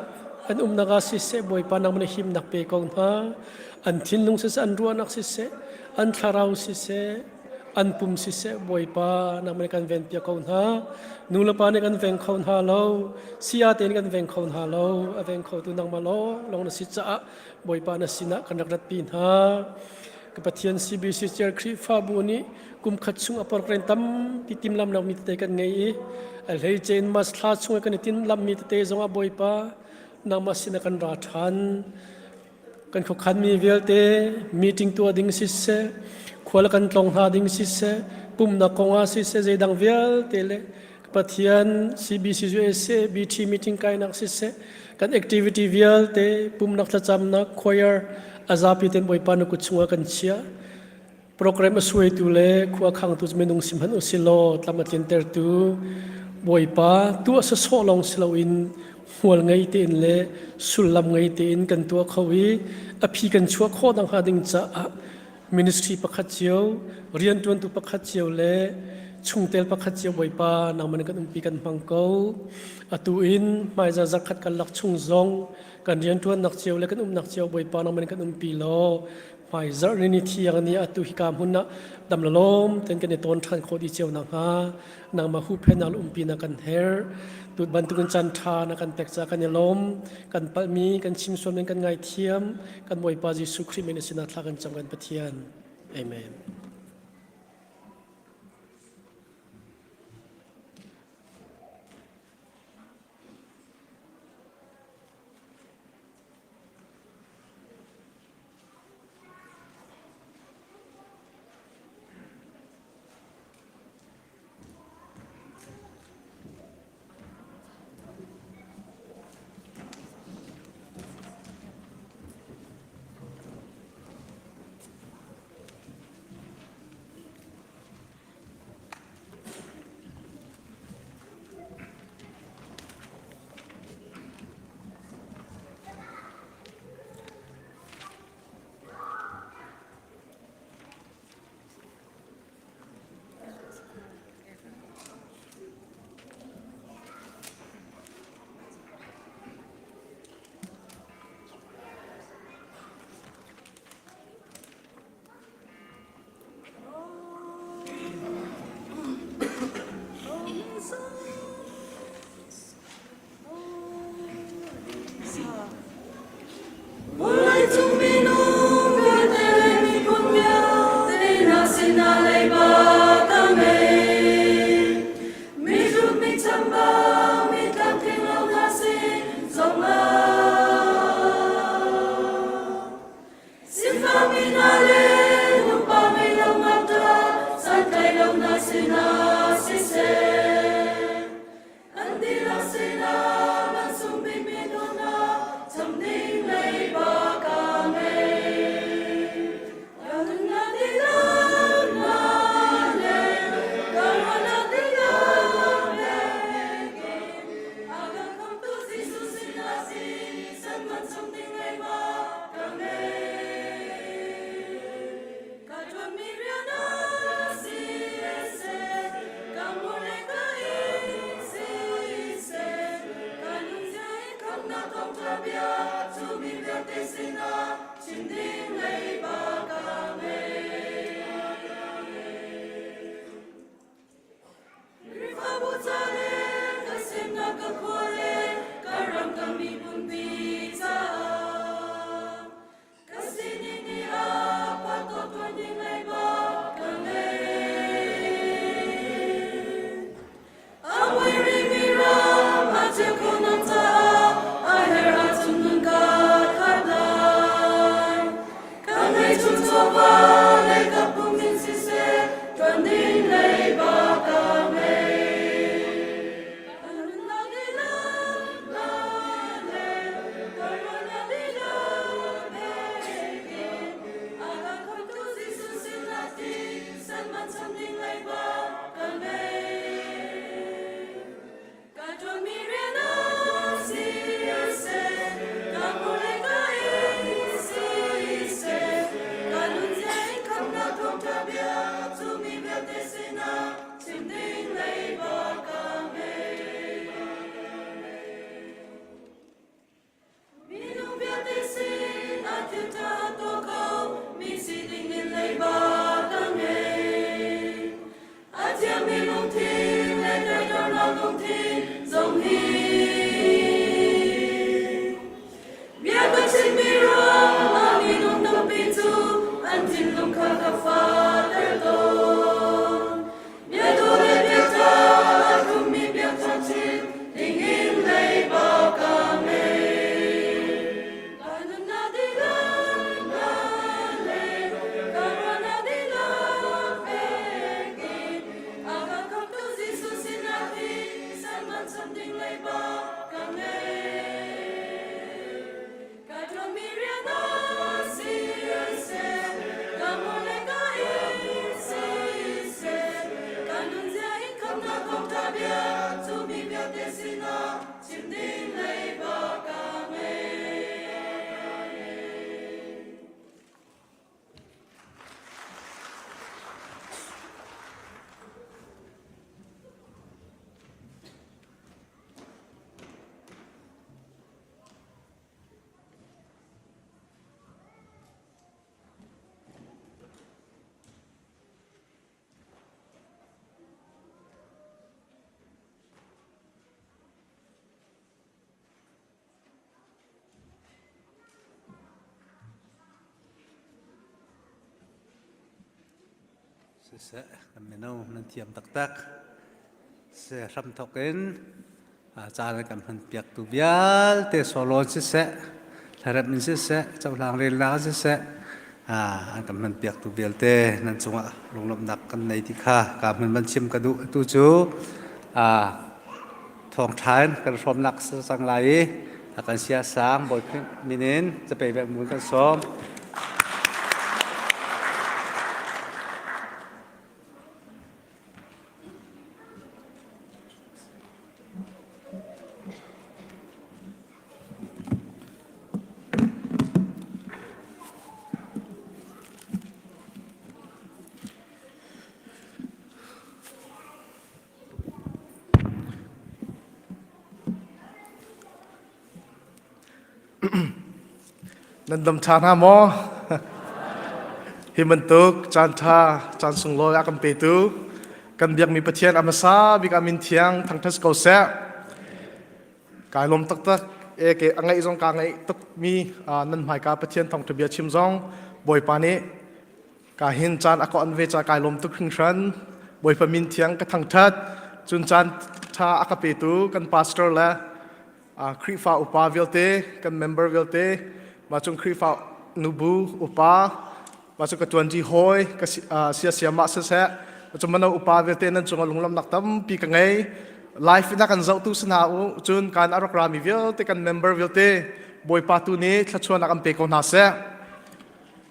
an umnak ah siseh Bawipa nangmah nih himnak pe ko hna. An thinlung siseh, an ruahnak siseh, an thlarau siseh, an pum siseh Bawipa nangmah nih kan ven piak ko hna. Nu le pa nih kan veng kho hna lo, saya te nih kan veng kho hna lo, a veng khotu nangmah lawng lawng na si caah Bawipa na sinah kan rak ratpi hna. Ka Pathian CBC Chair Khrihfabu nih kum khat chung a program tampi timhlamnak mi tete kan ngei i a hleice in mas thla chung i kan i timhlammi tete zongah Bawipa nangmah sinah kan ra ṭhan. Kan khuakhanmi vialte meeting tuah ding siseh, khual kan tlong hna ding siseh, pumnak kongah siseh, zeidang vialte le Pathian CBC USA BT meeting kainak siseh, kan activity vialte pumnak thlacamnak choir a zapi ten Bawipa na kut chungah kan chiah. Program a suaitu le khua khangtu minung sim hmanh usilaw tlam a tlintertu Bawipa tuah sawsawh lawng si loin hmual ngei tein le sullam ngei tein kan tuah kho i a phi kan chuah khawh nakhnga ding caah ministry pakhat cio rianṭuantu pakhat cio le chungtel pakhat cio Bawipa nangmah nih kan umpi kan hmang ko atu in hmaizar zarkhat kan lak chung zong kan rianṭuannak cio le kan umnak cio Bawipa nangmah nih kan umpi law hmaizarh ni ni thiang ni atu hika hmun ah dam lawm ten kan i tawn ṭhan khawh dih cio nakhnga nangmah huhphennak le umpi na kan herh tut bantukin caan ṭha na kan pek ca kan i lawm kan palhmi kan chim sual men kan ngaithiam kan Bawipa Jesuh Khrih min sinah thla kan cam kan Pathian amen Zongah Sifakmi hna le nupa ngei lo ngakṭah santlai lo hna sinah siseh, an dihlak sinah vancung bikmi dawtnak cham ding leiba ka ngei. Ka nunnak dihlak na le ka ruahnak dihlak pekin a kan khamhtu Jesuh sinah si san man cham ding leiba ka ngei. Ka ṭuanmi rian ah siseh, ka hmur le ka inn siseh, ka nunzia in khamhnak thawngṭha bia cu mi vialte sinah chim ding leiba ka ngei. Khrihfabu ca le ka semnak ka khua le ka ram ka miphunpi caah ka sining nih a phat tuah tuan ding leiba ka ngei. A mui rihmi ram a cheu khawhnak caah a herh ahcun nun ka khat lai. Ka ngeihchun chawva le ka pum in siseh ṭuan ding leiba ka ngei. Ka nunnak dihlak na le ka ruahnak dihlak pekin a kan khamhtu Jesuh sinah ti san man cham ding leiba ka ngei. Ka ṭuanmi rian ah siseh, ka hmur le ka inn siseh, ka nunzia in khamhnak thawngṭha bia cu mi vialte sinah chim ding leiba ka ngei. Minung vialte sin ah thil ṭha a tuah kho mi si ding in leiba ka ngei. A thiangmi lungthin le toidornak lungthin zong hi. Bia ka chimmi ruangah minung tampi cu an thinlung kha ka fahter tawn. Biaduh le biaṭha a tlummi biakṭha chin dingin leiba ka ngei. Ka nunnak dihlak na le ka ruahnak dihlak pekin a kan khamhtu Jesuh sinah hin salman cham ding leiba ka ngei. Ka ṭuanmi rian ah siseh, ka hmur le ka inn siseh, ka nunzia in khamhnak thawngṭha bia cu mi vialte sinah chim ding leiba ka ngei. Siseh, kan mino nan thiam taktak. Se hramthok in caan an kan hmanpiaktu vialte sawlawn siseh, hlaremh in siseh, cohlang relnak in siseh, an kan hmanpiaktu vialte nan cungah lunglawmhnak kan nei ti kha ka hmun van chim ka duh. Atu cu thawngṭha in kan hrawmnak cang lai i a kan siasang Bawi Khrih min in capei vek mun kan sawm. Nan dam ṭha hna maw? Hi bantuk caan ṭha, caan sunglawi a kan petu kan biakmi Pathian a hmasa bik ah min thiang thangṭhat ko seh. Kai lawm taktak e ke a ngaih zong kaa ngaih tukmi nan hmaika Pathian thawngṭha bia chim zong Bawipa nih Ka hin caan a ka on ve ca kai lawm tuk hringhran. Bawipa min thiang ka thangṭhat. Cun caan ṭha a ka petu kan pastor le Khrihfa upa vialte, kan member vialte, mah cung Khrihfa nubu upa, mah cu ka ṭuanṭi hawi ka siasiam ah siseh, cu mano upa vialte nan cungah lunglawmhnak tampi ka ngei. Live in a kan zohtu si hna u, cun kan a rak rami vialte kan member vialte Bawipa tu nih thluachuahnak an pe ko hna seh.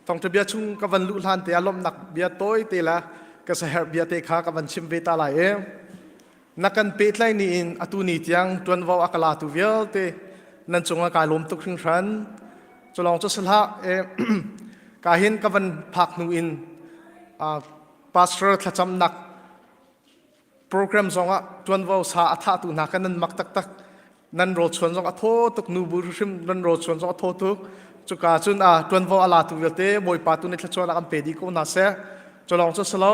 Thawngṭha bia chung ka van luh hlan te ah lawmhnak bia tawi te le ka saherh bia te kha ka van chim ve ta lai i na kan pehtlaih ni in atu ni tiang ṭuanvo a ka latu vialte nan cungah kai lawm tuk hringhran. Culawng cu si hlah ka hin ka van phak hnu in pastor thlacamnak program zongah ṭuanvo sa a thahtu hna kan nan mak taktak nan rawlchuan zong a thaw tuk nu bu hrim nan rawlchuan zong a thaw tuk cuka cun a ṭuanvo a latu vialte Bawipa tu nih thluachuahnak an pe dih ko hna seh culawng cu si lo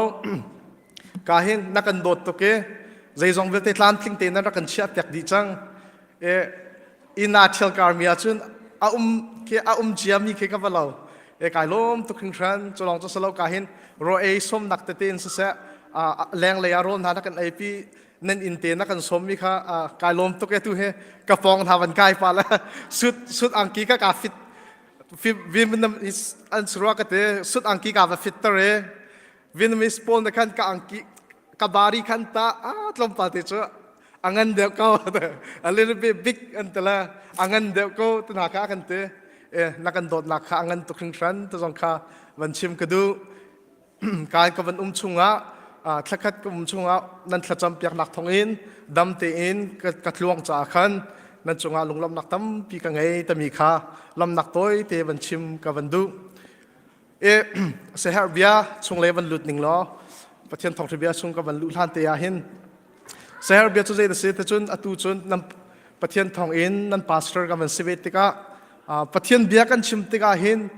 ka hin na kan dawt tuk i zeizong vialte tlamtling tein na rak kan chiah piak dih cang e inn aa ṭhial karmi ahcun a um khi a um ciami khi ka va lo e kai lawm tuk hringhran culawng cu si lo ka hin ro ei sawmnak tete in siseh lenglei ah rawl hna na kan ei pi nan inn te na kan sawmmi kha kai lawm tuk e tu he ka pawng hna van kai pa le sut sut angki ka ka fit an surua ka te sut angki ka va fit tar e Vietnamese pawl na khan ka angki ka bari khan ta a tlawmpal te cu a ngan deuh ko a little bit big an ti le a ngan deuh ko ti hna kha kan ti e na kan dawtnak kha a ngan tuk hringhran ti zong kha van chim ka duh kai ka van um chungah thlakhat ka um chungah nan thlacam piaknak thawngin dam tein ka tluang caah khan nan cungah lunglawmhnak tampi ka ngei tami kha lamnak tawi te van chim ka van duh E seher bia chung le van lut ning law Pathian thawngṭha bia chung ka van luh hlan te ah hin seher bia cu zei na si te cun atu cun nan Pathian thawng in nan pastor ka van si ve tikah Pathian bia kan chim tikah hin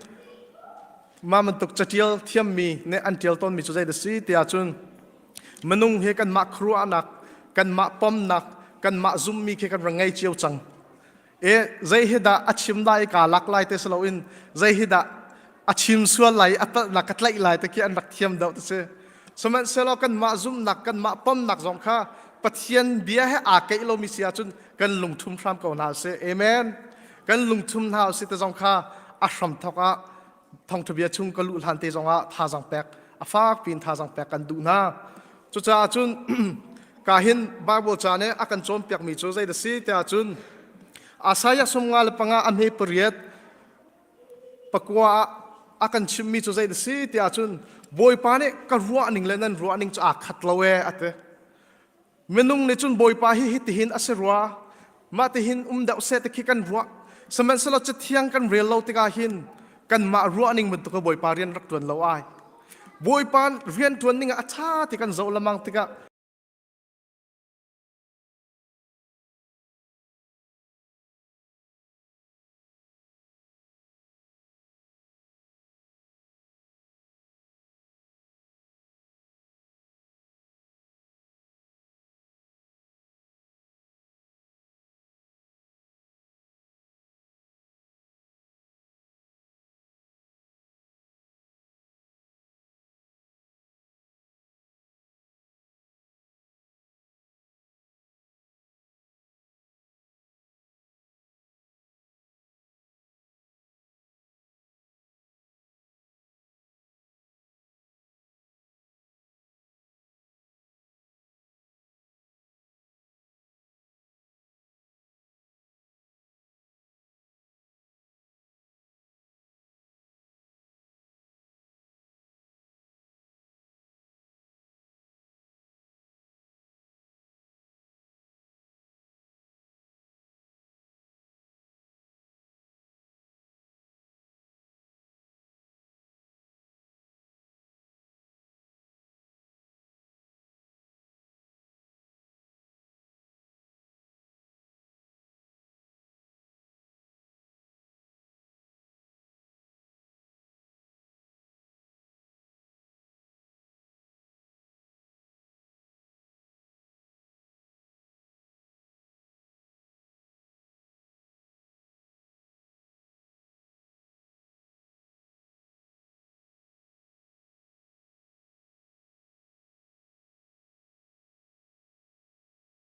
mah bantuk catial thiammi nih an ṭial tawnmi cu zei na si tiah cun minung hi kanmah khuaruahnak kanmah pomnak kanmah zummi khi kan ra ngei cio cang E zei hi dah a chim lai i kaa lak lai te si loin zei hi dah a chim sual lai i a palhnak ka tlaih lai te khi an rak thiam deuh ti si. Sihmanhsehlaw kanmah zumhnak kanmah pomnak zong kha Pathian bia he aa keih lomi si ahcun kan lungthum hram ko hna usih. Amen. Kan lungthum hna usih te zong kha a hramthawk ah thawngṭha bia chung ka luh hlan te zongah thazaang pek a fak piin thazaang pek kan duh hna. Cucaah cun ka hin Bible ca nih a kan cawnpiakmi cu zei dah si tiah cun Isaiah 55 a hme pariat pakua ah a kan chimmi cu zei dah si tiah cun Bawipa nih ka ruah ning le nan ruah ning cu aa khat lo ee a ti. Minung nih cun Bawipa hi hitihin a si rua, mah tihin um deuh seh ti khi kan ruah. Sihmanhsehlaw Cathiang kan rel lo tikah hin kanmah ruah ning bantuk Bawipa rian rak ṭuan lo ai. Bawipa rian ṭuan ning ah a ṭha ti kan zoh lamang tikah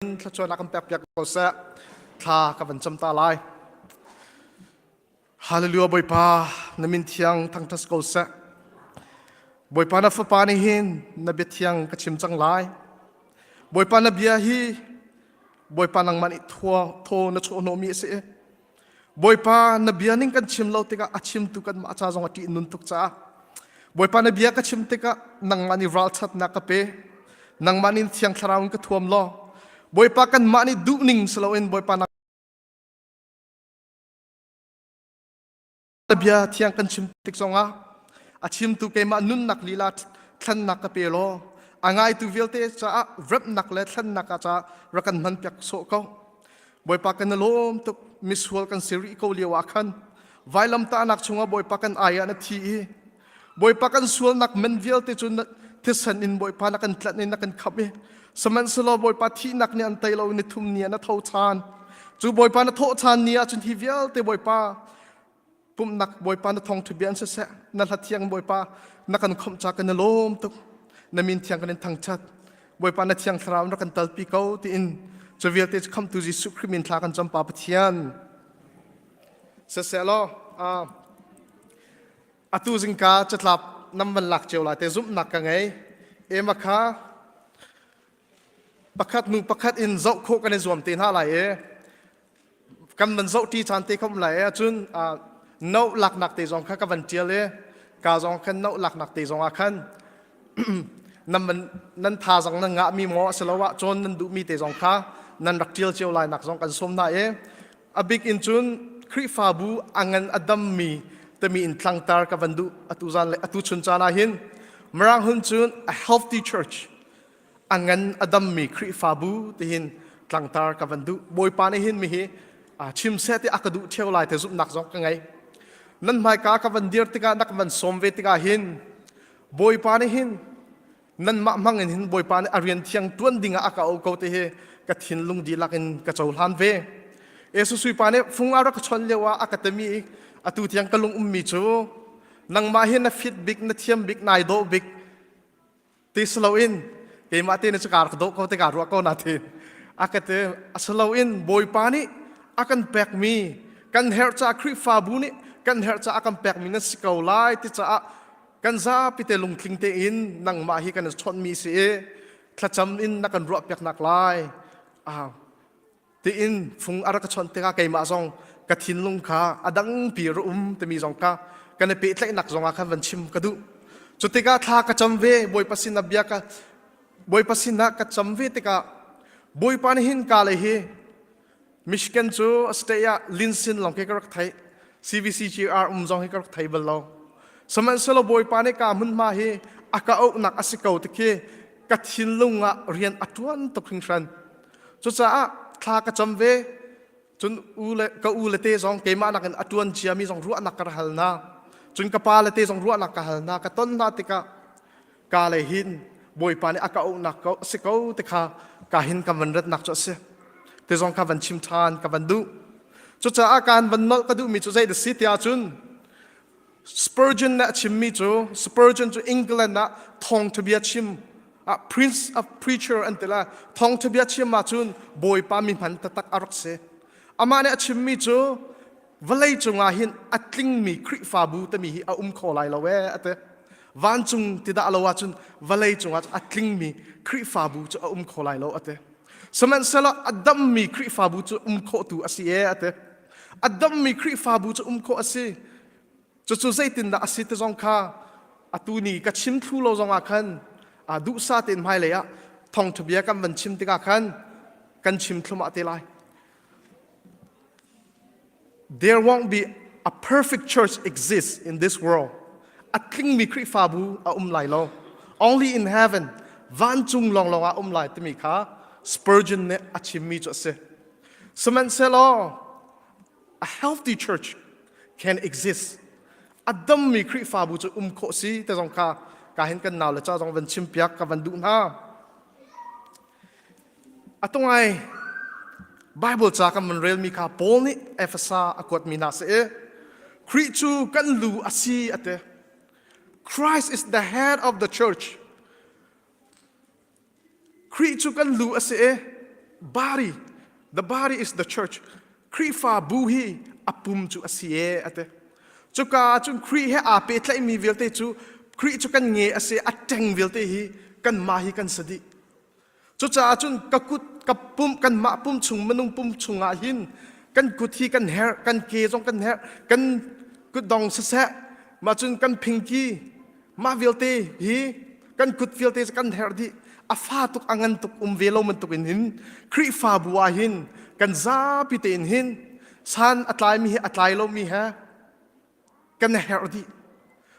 thluachuahnak kan pek piak ko seh. Thla ka van cam ta lai. Hallelujah Bawipa na min thiang thangṭhat ko seh. Bawipa na fapa nih hin na bia thiang ka chim cang lai. Bawipa na bia hi Bawipa nangmah nih thua thaw na chawhhnawhmi a si i Bawipa na bia ning kan chim lo tikah a chimtu kanmah ca zong a ṭih nun tuk caah Bawipa na bia ka chim tikah nangmah nih ralṭhatnak ka pe nangmah nih thiang thlarau in ka thuam law Bawipa kanmah nih duhning si loin Bawipa na bia thiang kan chim tik zongah a chimtu keimah nunnak lila thlennak ka pe law a ngaitu vialte caah remnak le thlennak ah caah rak kan hman piak sawh ko Bawipa kan i lawm tuk misual kan si rih ko lio ah khan vailamtahnak chungah Bawipa kan ai ah na thi i Bawipa kan sualnak men vialte cu thisen in Bawipa na kan tlanh in na kan khamh i sihmanhsehlaw Bawipa thihnak nih an tei lo ni thum ni ah na tho ṭhan cu Bawipa na thawh ṭhan ni ah cun hi vialte Bawipa pumhnak Bawipa na thawngṭha bia in siseh na hla thiang Bawipa na kan khawmh ca kan i lawm tuk na min thiang kan in thangṭhat Bawipa na thiang thlarau in rak kan talpi ko tiin cu vialte cu khamhtu Jesuh Khrih min thla kan cam pa Pathian siseh law atu zingka catlap nam van lak cio lai te zumhnak ka ngei ema kha pakhat hnu pakhat in zoh khawh kan i zuam te hna lai i kan van zoh ṭi caan te khom lai ahcun no laknak te zong kha ka van ṭial i ka zong khan no laknak te zong ah khan nan van nan thazang nan ngahmi maw asiloah cawn nan duhmi te zong kha nan rak ṭial cio lai nak zong kan sawm hna i a bik in cun Khrihfabu a ngan a dammi timi in tlangtar ka van duh atu zan le atu chun caan ah hin Mirang hun cun a healthy church a ngan a dammi Khrihfabu tihin tlangtar ka van duh Bawipa nih hin mi hi chim seh ti a ka duh ṭheo lai te zumhnak zong ka ngei nan hmaika ka van dir tikah na ka van sawm ve tikah hin Bawipa nih hin nanmah hmang in hin Bawipa nih a rian thiang ṭuan dingah a ka auh ko ti hi ka thinlung dihlak in ka cohlan ve Jesuh pa nih fung a rak ka chawnh lio ah a ka temi atu tiang ka lung ummi cu nangmah hi na fit bik na thiam bik nai dawh bik Ti si loin keimah te na cu kaa rak dawh ko te kaa ruah ko na ti. A ka ti a si loin Bawipa nih a kan pekmi kan herh caah Khrihfabu nih kan herh caah a kan pekmi nan si ko lai ti caah kan zapi te lungtling tein nangmah hi kan i chawnhmi si i thlacam in na kan ruah piaknak lai. Ah, tiin fung a rak ka chawnh tikah keimah zong ka thinlung kha a dangpi ra um timi zong kha kan i pehtlaihnak zong ah khan van chim ka duh cu tikah thla ka cam ve bawipa sinah bia ka bawipa sinah ka cam ve tikah bawipa nih hin ka le hi Michigan cu state ah Linsin lawng khi ka rak theih CVCGR um zong hi ka rak thei bal lo sihmanhsehlaw bawipa nih ka hmunhma hi a ka auhnak a si ko tikhi ka thinlung ah rian a ṭuan tuk hringhran Cucaah thla ka cam ve. Cun u le ka u le te zong keimah nakin a ṭuan ciami zong ruahnak ka hal hna. Cun ka pa le te zong ruahnak ka hal hna. Ka ton hna tikah ka le hin Bawipa nih a ka auhnak ko a si ko ti kha ka hin ka van ratnak cu a si. Ti zong kha van chim ṭhan ka van duh. Cucaah kaan van nolh ka duhmi cu zei dah si tiah cun Spurgeon nih a chimmi cu Spurgeon cu England ah thawngṭhabia chim ah Prince of Preacher an ti la thawngṭhabia chim ahcun Bawipa mi hman taktak a rak si. Amah nih a chimmi cu vawlei cungah hin a tlingmi Khrihfabu timi hi a um kho lai lo ee a ti. Vancung ti dah lo ahcun vawlei cungah a tlingmi Khrihfabu cu a um kho lai lo a ti. Sihmanhsehlaw a dammi Khrihfabu cu um khawhtu a si ee a ti. A dammi Khrihfabu cu um khawh a si. Cucu zeitindah a si ti zong kha atu ni ka chim thlu lo zongah khan duhsah tein hmailei ah thawngṭha bia kan van chim tikah khan kan chim thlumah te lai. There won't be a perfect church exists in this world. A tlingmi Khrihfabu a um lai lo. Only in heaven, vancung lawnglawng ah um lai timi kha Spurgeon nih a chimmi cu a si. Sihmanhsehlaw a healthy church can exist. A dammi Khrihfabu cu um khawh si te zong kha ka hin kan nau le ca zong van chim piak ka van duh hna. A tungai Bible ca kan van relmi kha Paul nih Efesa a kuatmi hna si i Khrih cu kan lu a si a ti. Christ is the head of the church. Khrih cu kan lu a si i bari. The body is the church. Khrihfabu hi a pum cu a si e a ti. Cuka ah cun Khrih he aa pehtlaihmi vialte cu Khrih cu kan nge a si, a ṭeng vialte hi kanmah hi kan si dih. Cucaah cun ka kut ka pum kanmah pum chung minung pum chungah hin kan kut hi kan herh, kan ke zong kan herh, kan kutdong siseh, mah cun kan phingki mah vialte hi kan kut vialte cu kan herh dih. A fa tuk a ngan tuk um ve lo bantuk in hin Khrihfabu ah hin kan zapi tein hin san a tlaimi he a tlai lomi he kan herh dih.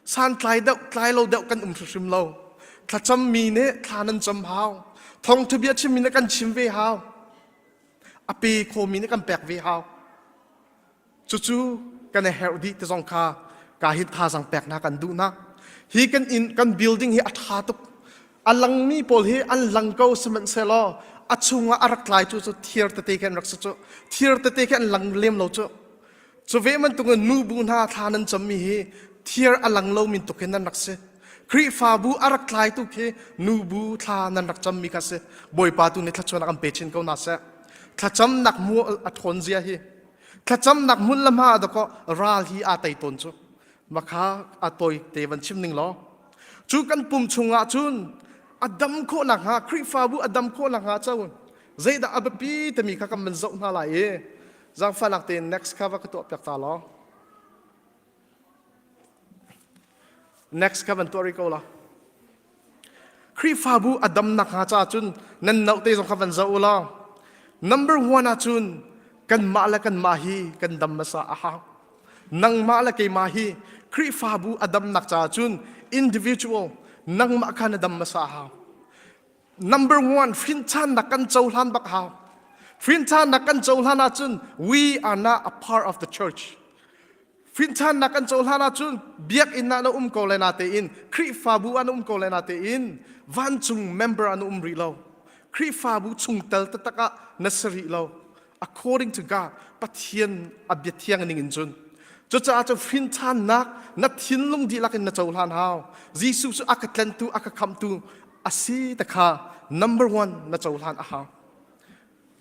Santlai deuh, tlai lo deuh kan um hrimhrim lo. Thlacammi nih thla nan cam hau. Thawngṭha bia chimmi nih kan chim ve hau. A pe khomi nih kan pek ve hau. Cucu kan i herh dih ti zong kha ka hin thazang pek hna kan duh hna. Hi kan inn, kan building hi a ṭha tuk. A langmi pawl hi an lang ko sihmanhsehlaw a chungah a rak tlai cu cu thir tete khi an rak si cu. Thir tete khi an lang lem lo cu. Cu ve bantukin nubu hna thla nan cammi hi thir a lang lomi tuk hin nan rak si. Khrihfabu a rak tlaitu khi nubu thla nan rak cammi kha si. Bawipa tu nih thluachuahnak an pe chin ko hna seh. Thlacamnak mu a ṭhawn zia hi. Thlacamnak hmun le hma dakaw ral hi aa tei tawn cu. Makha a tawi te van chim ning law. Cu kan pum chungah cun a dam khawh nakhnga Khrihfabu a dam khawh nakhnga cun zeidah a biapi timi kha kan van zoh hna lai i Zaangfahnak tein next kha va ka tuah piak ta law. Next kha van tuah rih ko la. Khrihfabu a dam nak hnga ca cun nan note zong kha van zoh u law. Number one ah cun kanmah le kanmah hi kan dam hmasa a hau. Nangmah le keimah hi Khrihfabu a dam nak ca cun individual nangmah kha na dam hmasa a hau. Number one, hrinṭhannak kan cohlan bak hau. Hrinṭhannak kan cohlan ahcun we are not a part of the church. Hrinṭhannak kan cohlan ahcun biakinn ah na um ko lai natein Khrihfabu ah na um ko lai natein vancung member ah na um rih lo. Khrihfabu chungtel taktak ah na si rih lo. According to God, Pathian a bia thiang ning in cun. Cucaah cu hrinṭhannak na thinlung dihlak in na cohlan hau. Jesuh cu a ka tlentu, a ka khamhtu a si te kha number one na cohlan a hau.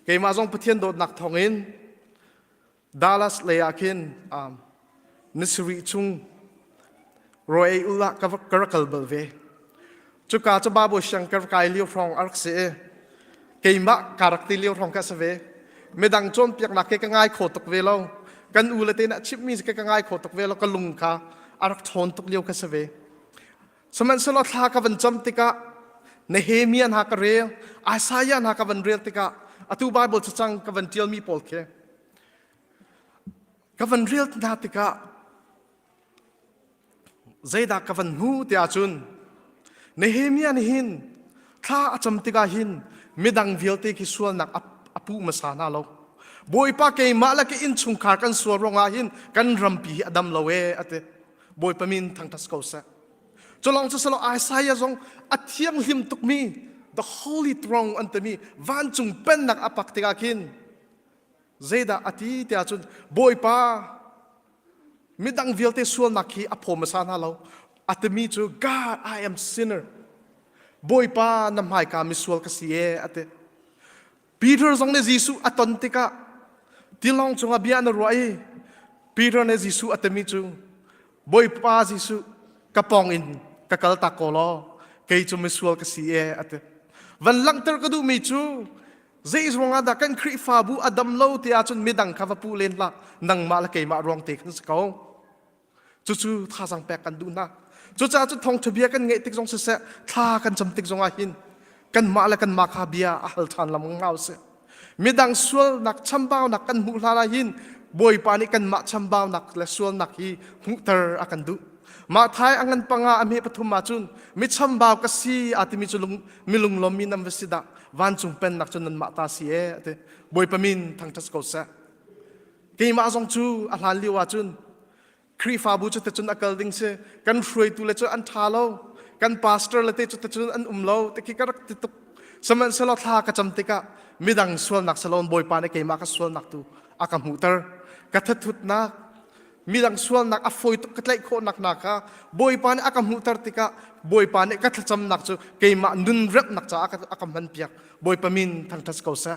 Keimah zong Pathian dawtnak thawngin Dallas lei ah khin um, ni sarih chung rawi ei ul ah ka, ka rak kal bal ve. Cuka cu Babu siang ka kai lio hrawng a rak si i keimah ka rak ti lio hrawng ka si ve. Midang cawnpiaknak ke ka ngai kho tuk ve lo. Kan u le te nih a chimhmi ke ka ngai kho tuk ve lo. Ka lung kha a rak ṭhawn tuk lio ka si ve. Sihmanhsehlaw thla ka van cam tikah Nehemiah hna ka rel, Isaiah hna ka van rel tikah atu Bible cacang ka van ṭialmi pawl khi ka van rel hna tikah zeidah ka van hmu tiah cun Nehemiah nih hin thla a cam tikah hin midang vialte khi sualnak a puh hmasa hna lo. Bawipa keimah le ka innchungkhar kan sual ruangah hin kan rampi hi a dam lo ee a ti. Bawipa min thangṭhat ko seh. Culong cu selo Isaiah zong a thianghlim tukmi the holy throne an timi vancung pennak a pak tikah khin zeidah a ti tiah cun Bawipa midang vialte sualnak hi a phaw hmasa hna lo a timi cu God I am sinner Bawipa na hmaika misual ka si e a ti Peter zong nih Jesuh a ton tikah tilawng cungah bia na ruah i Peter nih Jesuh a timi cu Bawipa Jesuh ka pawng in ka kal tak ko law kei cu misual ka si e a ti. Van langhter ka duhmi cu zei ruangah dah kan Khrihfabu a dam lo ti ahcun midang kha va puh len hlah nangmah le keimah ruang te khan si ko. Cucu thazang pek kan duh hna. Cucaah cu thawngṭha bia kan ngeih tik zong siseh, thla kan cam tik zongah hin kanmah le kanmah kha bia a hal ṭhan lam hna usih. Midang sualnak chambaunak kan hmuh hlan ah hin Bawipa nih kanmah chambaunak le sualnak hi hmuhter a kan duh. Mah thai a ngan panga a hme pathum ahcun mi chambau ka si aa timi cu lung, mi lunglawmmi nan va si dah vancung pennak cu nanmah ta si ee a ti. Bawipa min thangṭhat ko seh. Keimah zong cu a hlan lio ahcun Khrihfabu cu ticun a kal ding si kan hruaitu le cu an ṭha lo kan pastor le te cu ticun an um lo ti khi ka rak ti tuk sihmanhsehlaw thla ka cam tikah midang sualnak salon Bawipa nih keimah ka sualnak tu a ka hmuhter ka thathutnak midang sualnak a fawi tuk ka tlaih khawhnak hna kha Bawipa nih a ka hmuhter tikah Bawipa nih ka thlacamnak cu keimah nun remhnak caah a ka hmanpiak Bawipa min thangṭhat ko seh.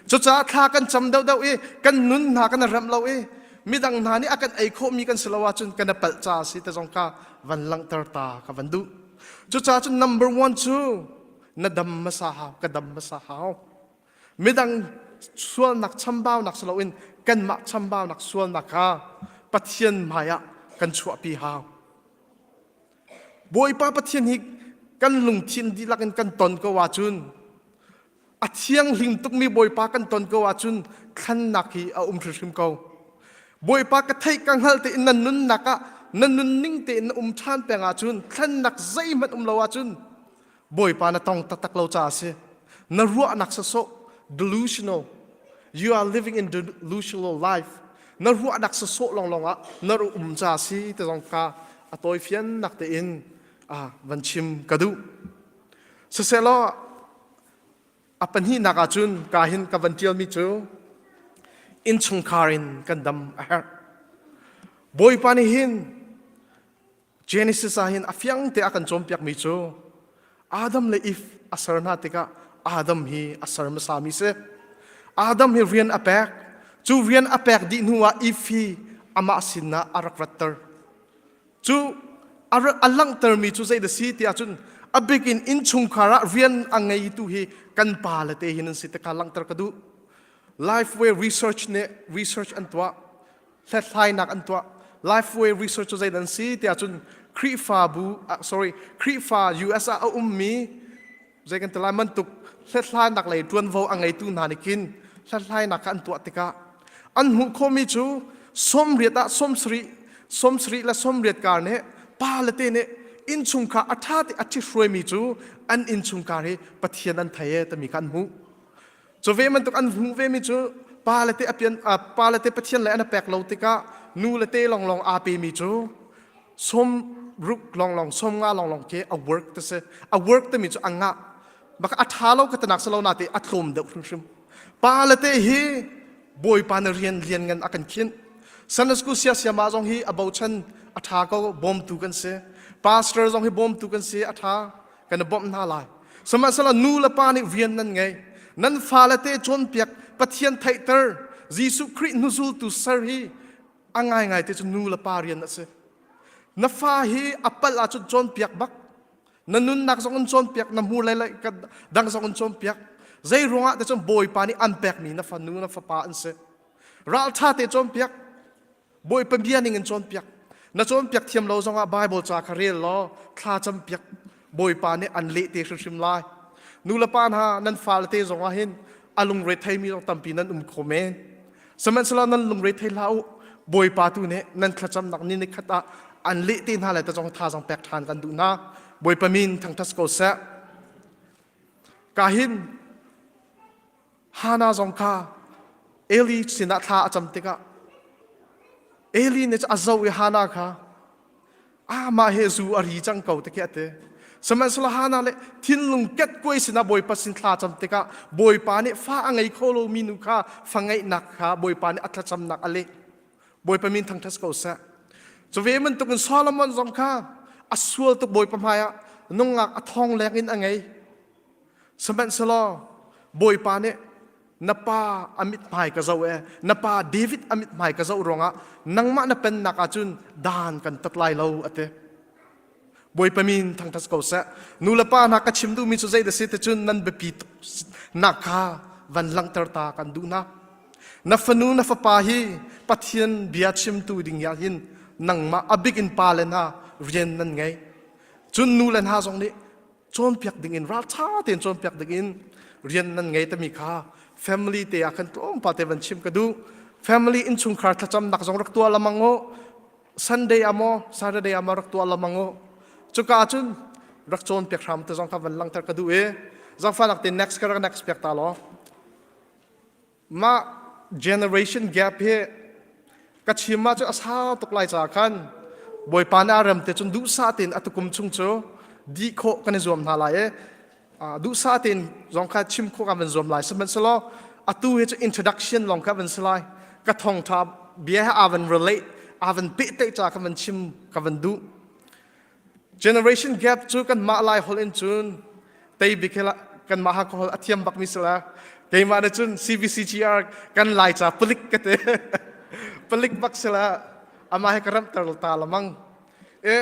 Cucaah thla kan cam deuhdeuh i kan nun hna kan remh lo i midang hna nih a kan ei khawhmi kan si lo ahcun kan i palh ca a si te zong kha van langhter ta ka van duh. Cucaah cun number one cu na dam hmasa hau, ka dam hmasa hau. Midang sualnak chambaunak si loin kanmah chambaunak sualnak kha Pathian hmaiah kan chuahpi hau. Bawipa Pathian hi kan lungthin dihlak in kan ton ko ahcun a thianghlim tukmi Bawipa kan ton ko ahcun thlannak hi a um hrimhrim ko. Bawipa ka theih ka hngalh tein na nunnak ah na nunning tein na um ṭhan peng ahcun thlannak zeihmanh um lo ahcun Bawipa na tong taktak lo caah a si. Na ruahnak sawsawh delusional you are living in delusional life na ruahnak sawsawh lawnglawng ah na um ca si ti zong kha a tawifiannak tein ah van chim ka duh. Siselaw a pahnihnak ahcun ka hin ka van ṭialmi cu innchungkhar in kan dam a herh. Bawipa nih hin Genesis ah hin a fiang te a kan cawnpiakmi cu Adam le Eve a ser hna tikah Adam hi a ser hmasami si. Adam hi rian a pek. Cu rian a pek dih hnu ah Eve hi amah sinah a rak ratter. Cu a langhtermi cu zei dah si ti ahcun a bik in innchungkhar ah rian a ngeitu hi kan pa le te hin an si ti kha langhter ka duh. Lifeway Research nih research an tuah, hlathlainak an tuah. Lifeway Research cu zei dah an si ti ahcun Khrihfabu, sorry, Khrihfa US ah a ummi zei kan ti lai bantuk hlathlainak lei ṭuanvo a ngeitu hna nih khin hlathlainak kha an tuah tikah an hmuh khawhmi cu sawmriat ah sawmsarih sawmsarih le sawmriat kar nih pa le te nih innchungkhar a ṭha te a ṭhithruaimi cu an innchungkhar hi Pathian an thei e timi kha an hmuh. Cu ve bantuk an hmuh vemi cu pa le te a pian pa le te Pathian le an a pek lo tikah nu le te lawnglawng aa pemi cu sawm ruk lawnglawng sawm nga lawnglawng khi a work ti si a work timi cu a ngah baka a ṭha lo ka tanak si lo na te a tlawm deuh hrimhrim pa le te hi bawipa na rian lian ngan a kan khinh Sunday school sia siama zong hi a bochan a ṭha ko bawmtu kan si pastor zong hi bawmtu kan si a ṭha kan i bawmh hna lai sihmanhsehlaw nu le pa nih rian nan ngei nan fale te cawnpiak Pathian theihter Jesuh Khrih hnuzultu ser hi a ngaingai te cu nu le pa rian a si na fa hi a palh ahcun cawnpiak bak na nunnak zong in cawnpiak na hmur le dang zong in cawnpiak zei ruangah te cun bawipa nih an pekmi na fanu na fapa an si ralṭha te cawnpiak Bawipa bia ning in cawnpiak. Na cawnpiak thiam lo zongah Bible ca kha rel law thla campiak. Bawipa nih an leh te hrimhrim lai. Nu le pa hna nan fale te zongah hin a lungre theimi zong tampi nan um kho men. Sihmanhsehlaw nan lungre thei hlah u. Bawipa tu nih nan thlacamnak ni nikhat ah an leh te hna lai te zong thazang pek ṭhan kan duh hna. Bawipa min thangṭhat ko seh. Ka hin Hannah zong kha Eli sinah thla a cam tikah Eli nih a zoh i Hannah kha amah he zu a ri cang ko ti khi a ti. Sihmanhsehlaw Hannah le thinlung ketkuai sinah Bawipa sin thla cam tikah Bawipa nih fa a ngei kho lomi nu kha fa ngeihnak kha Bawipa nih a thlacamnak a leh. Bawipa min thangṭhat ko seh. Cu ve bantukin Solomon zong kha a sual tuk Bawipa hmaiah nungak a thong leng in a ngei. Sihmanhsehlaw Bawipa nih na pa a mithmai ka zoh e na pa David a mithmai ka zoh ruangah nangmah na pennak ahcun dan kan tat lai lo a ti. Bawipa min thangṭhat ko seh. Nu le pa hna ka chim duhmi cu zei dah si ti cun nan biapi tuk nak kha van langhter ta kan duh hna. Na fanu na fapa hi Pathian bia chimtu ding ah hin nangmah a bik in pa le hna rian nan ngei. Cun nu le hna zong nih cawnpiak dingin ralṭha tein cawnpiak dingin rian nan ngei tami kha family te ah khan tlawmpal te van chim ka duh family innchungkhar thlacamnak zong rak tuah lamang u Sunday ah maw Saturday ah maw rak tuah lamang u cuka cun rak cawnpiak hram te zong kha van langter ka duh i zangfahnak te next ka rak next piak ta law Mah generation gap hi ka chim ah cun a sau tuk lai caah khan Bawipa nih a rem te cun duhsah tein a tukum chung cu dih khawh kan i zuam hna lai i duhsah tein zong kha chim khawh kan van zuam lai sihmanhsehlaw atu hi cu introduction lawng kha van si lai ka thawngṭha bia he aa van relate aa van pehtlaih ca ka van chim ka van duh Generation gap cu kanmah Lai holh in cun tei bik hi kanmah Hakha holh a thiam bakmi si la. Keimah na cun CBCGR kan Laica palik ka te. Palik bak sila amah he ka ramter ta lamang. E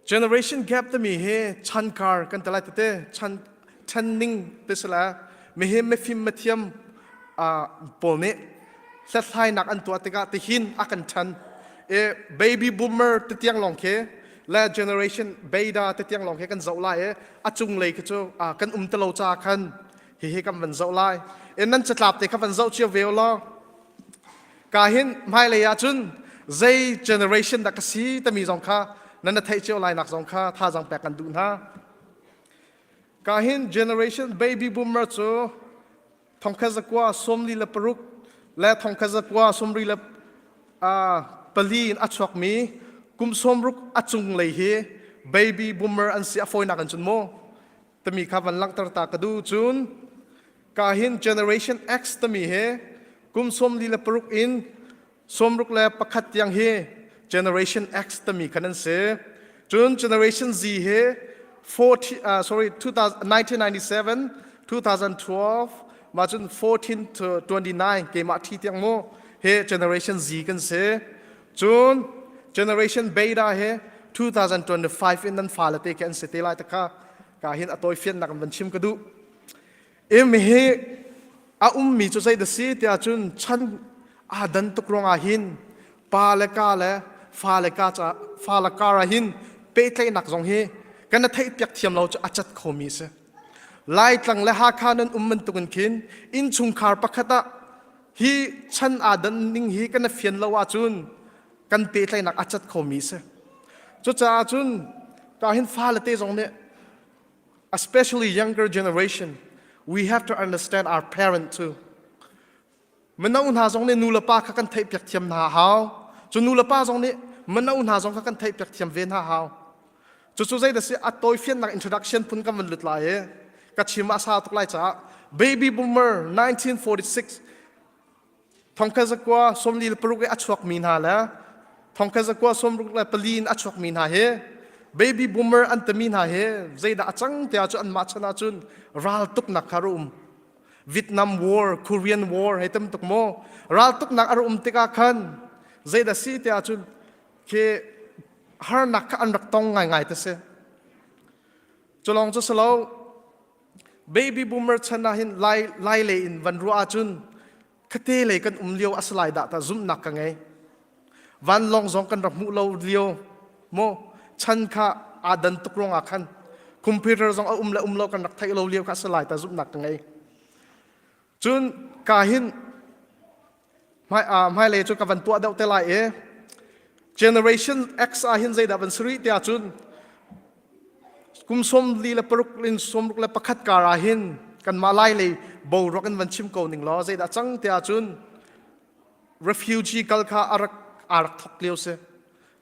Generation gap timi hi chan kar kan ti lai tete chan chan ning ti si la mihi mifim mathiam pawl nih hlathlainak an tuah tikah tihin a kan chan e baby boomer ti tiang lawng khi le generation beta ti tiang lawng khi kan zoh lai e a cung lei khi cu kan um ti lo ca khan hihi kan van zoh lai e nan catlap te kha van zoh cio ve law Ka hin hmailei ah cun zei generation dah ka si timi zong kha nan na theih cio lai nak zong kha thazaang pek kan duh hna. Ka hin generation baby boomer cu thongkhat zakua sawmli le paruk le thongkhat zakua sawmri le pali in a chuakmi kum sawmruk a cung lei hi baby boomer an si a fawinak in cun mu timi kha van langhter ta ka duh cun Ka hin Generation X timi hi kum 46 in 61 tiang hi Generation X timi khan an si. Cun Generation Z hi 40, uh, sorry, 1997, 2012, ma cun 14 to 29 keimah thi tiang mu hi Generation Z kan si. Cun Generation Beta hi 2025 in nan fale te khi an si te lai takha ka hin a tawi fiannak in van chim ka duh. Im hi a ummi cu zei da si tiah cun chan aa dan tuk ruangah hin pa le ka le fa le ka ca fa le kar ah hin pehtlaihnak zong hi kan na theihpiak thiam lo cu a cat khomi a si. Laitlang le Hakha nan um bantukin khin innchungkhar pakhat ah hi chan aa dan ning hi kan na fian lo ahcun kan pehtlaihnak a cat khomi a si. Cucaah cun ka hin fale te zong nih especially younger generation, we have to understand our parent too. Mino hna zong nih nu le pa kha kan theihpiak thiam hna hau. Cu nu le pa zong nih mino hna zong kha kan theihpiak thiam ve hna hau. Cucu zei dah si a tawifiannak introduction phun kan van lut lai i ka chim a sa tuk lai caah baby boomer 1946 Thongkhat zakua 46 i a chuakmi hna le thongkhat zakua 64 in a chuakmi hna hi baby boomer an timi hna hi zeidah a cang tiah cu anmah chan ahcun raltuknak kha a um. Vietnam War, Korean War hei tam tuk maw? Raltuknak a um tikah khan zeidah si tiah cun khi harnak kha an rak tong ngaingai te si. Culong cu silo Baby boomer chan ah hin lai lai lei in van ruah ahcun khate lei kan um lio a si lai dah ta zumhnak ka ngei. Vanlawng zong kan rak hmuh lo lio maw chan kha aa dan tuk ruangah khan computer zong a um le um lo kan rak theih lo lio kha a si lai ta zumhnak ka ngei. Cun ka hin hmailei cu ka van tuah deuh te lai i generation X ah hin zeidah van si rih tiah cun kum sawm li le paruk in sawmruk le pakhat kar ah hin kanmah lai lei boruak in van chim ko ning law zeidah cang tiah cun refugee kal kha a rak aa rak thok lio si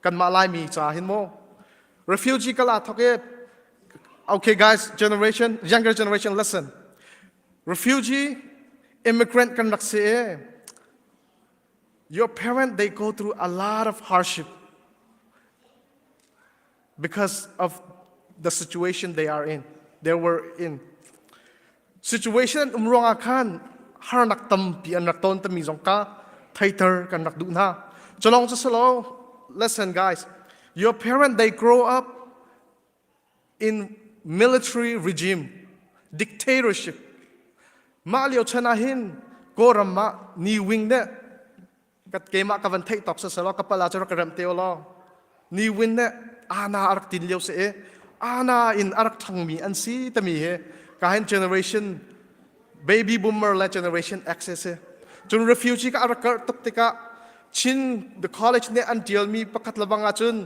kanmah laimi ca hin maw refugee kal aa thok i okay guys generation younger generation listen Refugee, immigrant kan rak si i your parent they go through a lot of hardship because of the situation they are in they were in situation um ruangah khan harnak tampi an rak ton tami zong ka theiter kan rak duh hna cholong chu silo listen guys your parent they grow up in military regime dictatorship mah lio chan ah hin kawlram ah ni wing nih ka keimah ka van theih tawk saselaw ka pala cu rak ka remh te law ni win nih ana a rak tin lio si i ana in a rak ṭhangmi an si tami hi ka hin generation baby boomer le generation X si cun refugee ka a rak karh tuk tikah Chin the college nih an ṭialmi pakhat lebang ahcun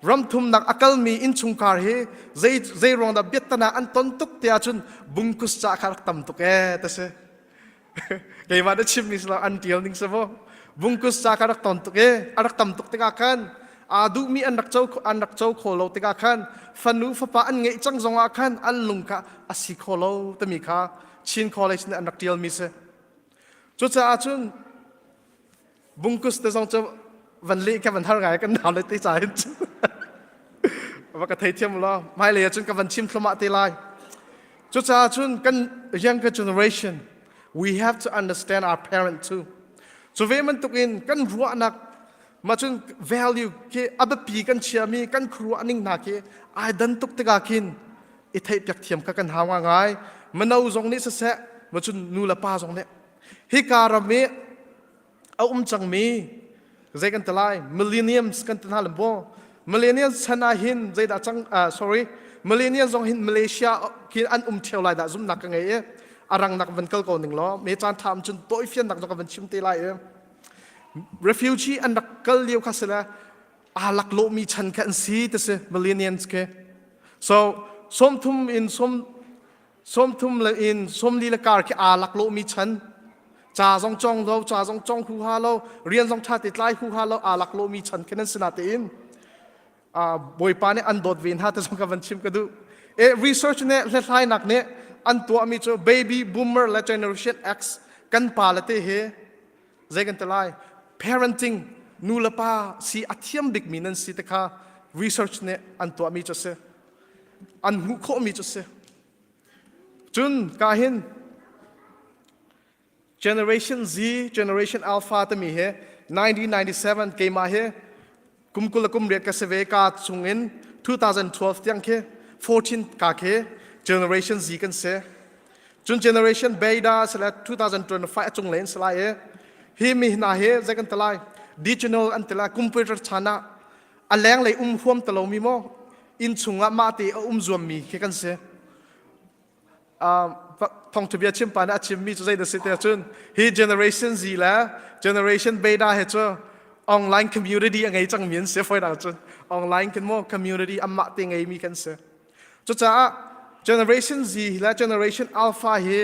Ramthumnak a kalmi innchungkhar hi zei zei ruang dah biattana an ton tuk ti ahcun bungkus ca kha rak tam tuk ee ta si. Keimah na chimmi si lo an tial ning si maw. Bungkus ca kha rak ton tuk ee a rak tam tuk tikah khan aa duhmi an rak co an rak co kho lo tikah khan fanu fapa an ngeih cang zongah khan an lung kha a si kho lo timi kha Chin College nih an rak tialmi si. Cucaah cun Bungkus te zong cu van leh ka van har ngai kan nau le te ca hin va ka thei thiam law hmailei ah cun ka van chim thluahmah te lai. Cucaah cun kan younger generation we have to understand our parent too. Cu ve bantukin kan ruahnak mah cun value khi a biapi kan chiami kan khuaruah ning hna khi ai dan tuk tikah khin i theihpiak thiam kha kan hau ngai. Mino zong nih siseh, ma cun nu le pa zong nih hika ram i a um cangmi zei kan ti lai millenniums kan ti hna le maw millennials chan ah hin zeidah cang uh, sorry millennials zong hin Malaysia khi an um theo lai dah zumnak ka ngei i a rangnak van kal ko ning law me caan tha um cun tawifiannak zong ka van chim te lai i refugee an rak kal lio kha sila aa laklawhmi chan kha an si ti si millennials ke so sawmthum in sawm 30 le in 40 le kar khi aa laklawhmi chan ca zong cong lo ca zong cong huha lo rian zong ṭha te tlai huha lo aa laklawhmi chan khi nan si natein bawipa nih an dawt ve hna te zong ka van chim ka duh e research nih hlathlainak nih an tuahmi cu baby boomer le generation X kan pa le te hi zei kan ti lai parenting nu le pa si a thiam bikmi nan si te kha research nih an tuahmi cu a si an hmuh khawhmi cu a si. Cun ka hin Generation Z, Generation Alpha timi hi 1997 keimah hi kum 20 le kum riat ka si ve ka chungin 2012 tiang khi 14 ka khi Generation Z kan si. Cun Generation Beta sila 2025 a cung le in si lai i hi mi hna hi zei kan ti lai digital an ti lai computer chan ah a lenglei um huam ti lomi maw inn chungah mah te a um zuammi khi kan si thawngṭhabia chimpa nih a chimmi cu zeidah si te cun hi generation Z le generation Beta he cu online community a ngei cangmi an si foi dang cun online kan maw community anmah te ngeimi kan si cucaah generation Z le generation Alpha hi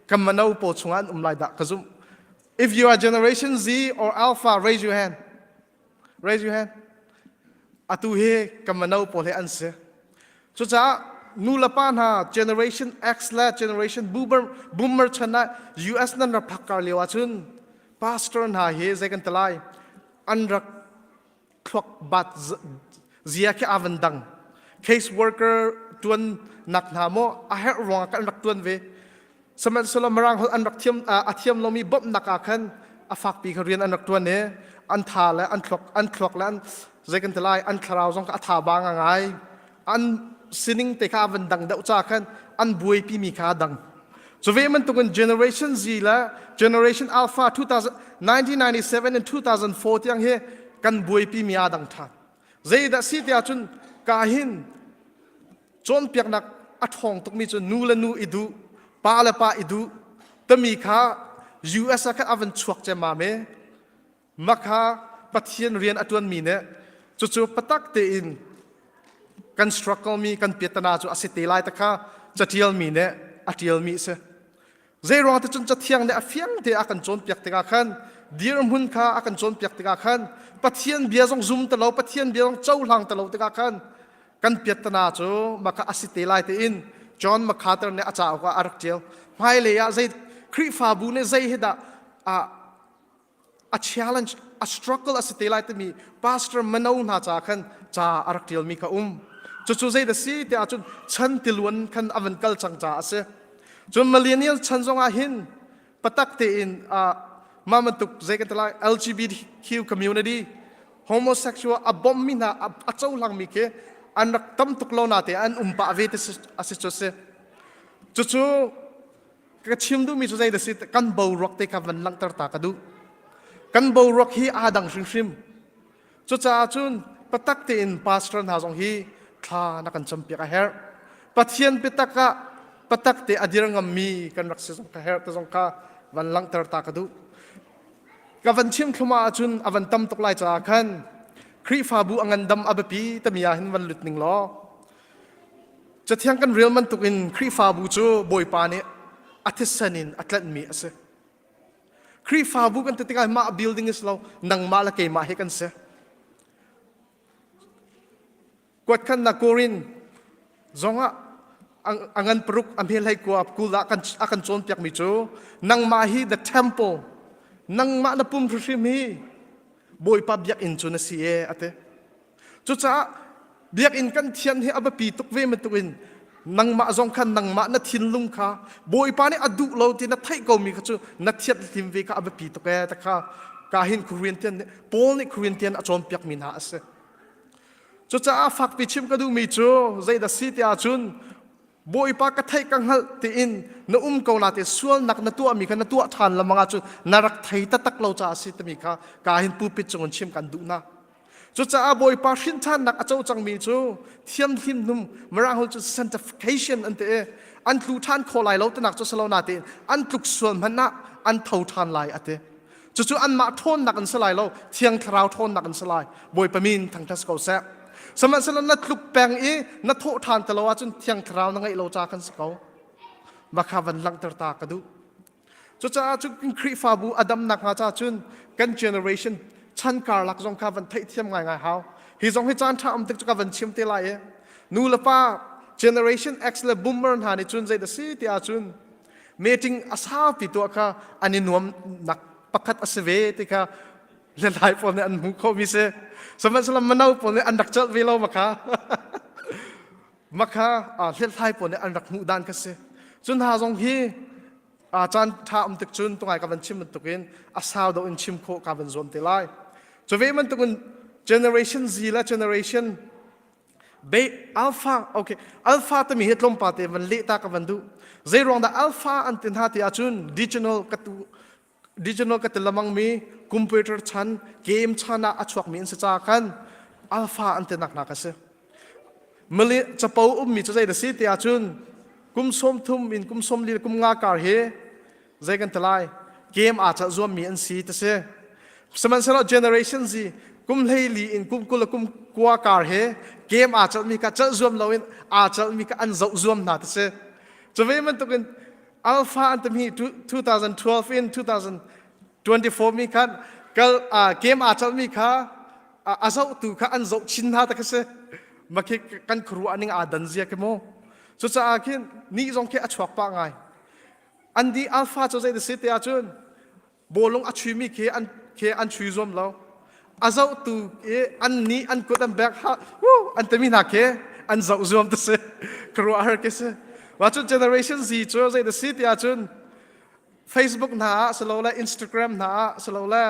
kan mano pawl chungah an um lai dah ka zumh if you are generation Z or Alpha raise your hand Raise your hand. Atu hi kan mano pawl hi an si. Cucaah nu le pa hna generation X le generation boomer, boomer chan ah US nan rak phak kar lio ahcun pastor hna hi zei kan ti lai an rak thluak bat zia khi aa van dang case worker tuan nak hna maw a herh ruangah kan rak tuan ve Sihmanhsehlaw Mirang holh an rak thiam a thiam lomi bawmhnak ah khan a fakpi kha rian an rak ṭuan i an tha le an thluak an thluak le an zei kan ti lai an thlarau zong kha a tha ba ngai an sining te kha a van dang deuh ca khan an buaipi mi kha a dang cu ve bantukin generation Z le generation Alpha 2000 1997 and 2004 tiang hi kan buaipi mi aa dang ṭhan zeidah si tiah cun ka hin cawnpiaknak a ṭhawng tukmi cu nu le nu i duh pa le pa i duh tami kha US ah khan a van chuak ciammam i makha Pathian rian a ṭuanmi nih cucu patak tein kan struggle mi kan piatana cu a si te lai te kha caṭialmi nih a ṭialmi a si. Zeiruang te cun Cathiang nih a fiang te a kan cawnpiak tikah khan dirhmun kha a kan cawnpiak tikah khan Pathian bia zong zum ti lo Pathian bia zong cohlang ti lo tikah khan kan piattana cu maka a si te lai tiin John MacArthur nih a cauk ah a rak ṭial. Hmailei ah zei Khrihfabu nih zei hi dah a challenge a struggle a si te lai timi pastor mano hna ca khan ca a rak ṭialmi kha um cucu zei da si tiah cun chan tiluan khan a van kal cang ca a si cun millennial chan zongah hin patak tein mah bantuk zei kan ti lai LGBTQ community homosexual a bommi hna a cohlangmi khi an rak tam tuk lo na te an um pah ve te a si cu si cucu ka chim duhmi cu zei da si kan boruak te kha van langhter ta ka duh kan boruak hi aa dang hrimhrim cucaah cun patak tein pastor hna zong hi thla na kan campiak a herh pathian biatak ah patak te a dir ngammi kan rak si zong ka herh te zong kha van langhter ta ka duh ka van chim thluma ahcun a van tam tuk lai caah khan Khrihfabu a ngandam a biapi tami ah hin van lut ning law Cathiang kan rel bantukin Khrihfabu cu Bawipa nih a thisen in a tlanhmi a si. Khrihfabu kan ti tikah mah building is lo nangmah le keimah hi kan si. Kuatkhannak Korin zongah a ngan paruk a hmel hlei kua kul ah a kan cawnpiakmi cu nangmah hi the temple nangmah na pum hrimhrim hi Bawipa biakinn cu na si e a ti. Cucaah biakinn kan thian hi a biapi tuk ve bantukin. Nangmah zong khan nangmah na thinlung kha Bawipa nih a duh lo ti na theih komi kha cu na thiat hlim ve kha a biapi tuk ee ta kha ka hin Corinthian nih Paul nih Corinthian a cawnpiakmi hna a si. Cucaah fakpi chim ka duhmi cu zeidah si ti ahcun Bawipa ka theih ka hngalh tiin na um ko na te sualnak na tuahmi kha na tuah ṭhan lengmang ahcun na rak thei taktak lo caah a si timi kha ka hin pulpit cungin chim kan duh na. Cucaah Bawipa hrinthannak a co cangmi cu thiamhlim hnum Mirang holh cu sanctification an ti i an tlu ṭhan kho lai lo tinak cu si lo natein an tluk sual hmanh ah an tho ṭhan lai a ti. Cucu anmah ṭhawnnak an si lai lo, Thiang Thlarau ṭhawnnak an si lai. Bawipa min thangṭhat ko seh. Sihmanhsehlaw na tluk peng i na thawh ṭhan ti lo ahcun Thiang Thlarau na ngeih lo ca kan si ko. Mah kha van langhter ta ka duh. Cucaah cun Khrihfabu a damnak hnga ca cun kan generation chan karlak zong kha van theihthiam ngaingai hau. Hi zong hi caan ṭha um tik cu ka van chim te lai i nu le pa generation X le boomer hna nih cun zei dah si ti ahcun meeting a saupi tuah kha an i nuamnak pakhat a si ve ti kha hlathlai pawl nih an hmu khomi si sihmanhsehlaw mino pawl nih an rak celh ve lo maka maka hlathlai pawl nih an rak hmuh dan kha si cun hna zong hi caan ṭha um tik cun tungai ka van chim bantukin a sau deuh in chim khawh ka van zuam te lai cu ve bantukin generation Z le generation Be alpha okay alpha timi hi tlawmpa te van leh ta ka van duh. Zei ruang dah alpha an ti hna ti ahcun digital ka tu digital ka ti lamang mi computer chan game chan ah a chuak mi an si ca khan alpha an ti nak hna ka si. Mali capo ummi cu zei da si ti ahcun kum 30 in kum 40 kum nga kar hi zei kan ti lai game aa cah zuammi an si ti si sihmanhsehlaw generation Z kum 14 in kum 20 le kum 20 kar he game aa calhmi kha calh zuam loin aa calhmi kha an zoh zuam hna ti si cu ve bantukin alpha an timi 2012 in 2024 mi khan kal game aa calhmi kha a zohtu kha an zoh chin hna ta kha si makhi kan khuaruah ning aa dan zia ke mu cucaah khin ni zong khi a chuak pah ngai An di alpha cu zei si te ahcun bawlung a chuimi khi an khi an chui zuam lo. A zohtu i an nih an kut an bek ha an timi hna khi an zoh zuam ti si. Ka ruah har khi si. Wa cun generation Z cu zei si ti ahcun Facebook hna ah silole Instagram hna ah silole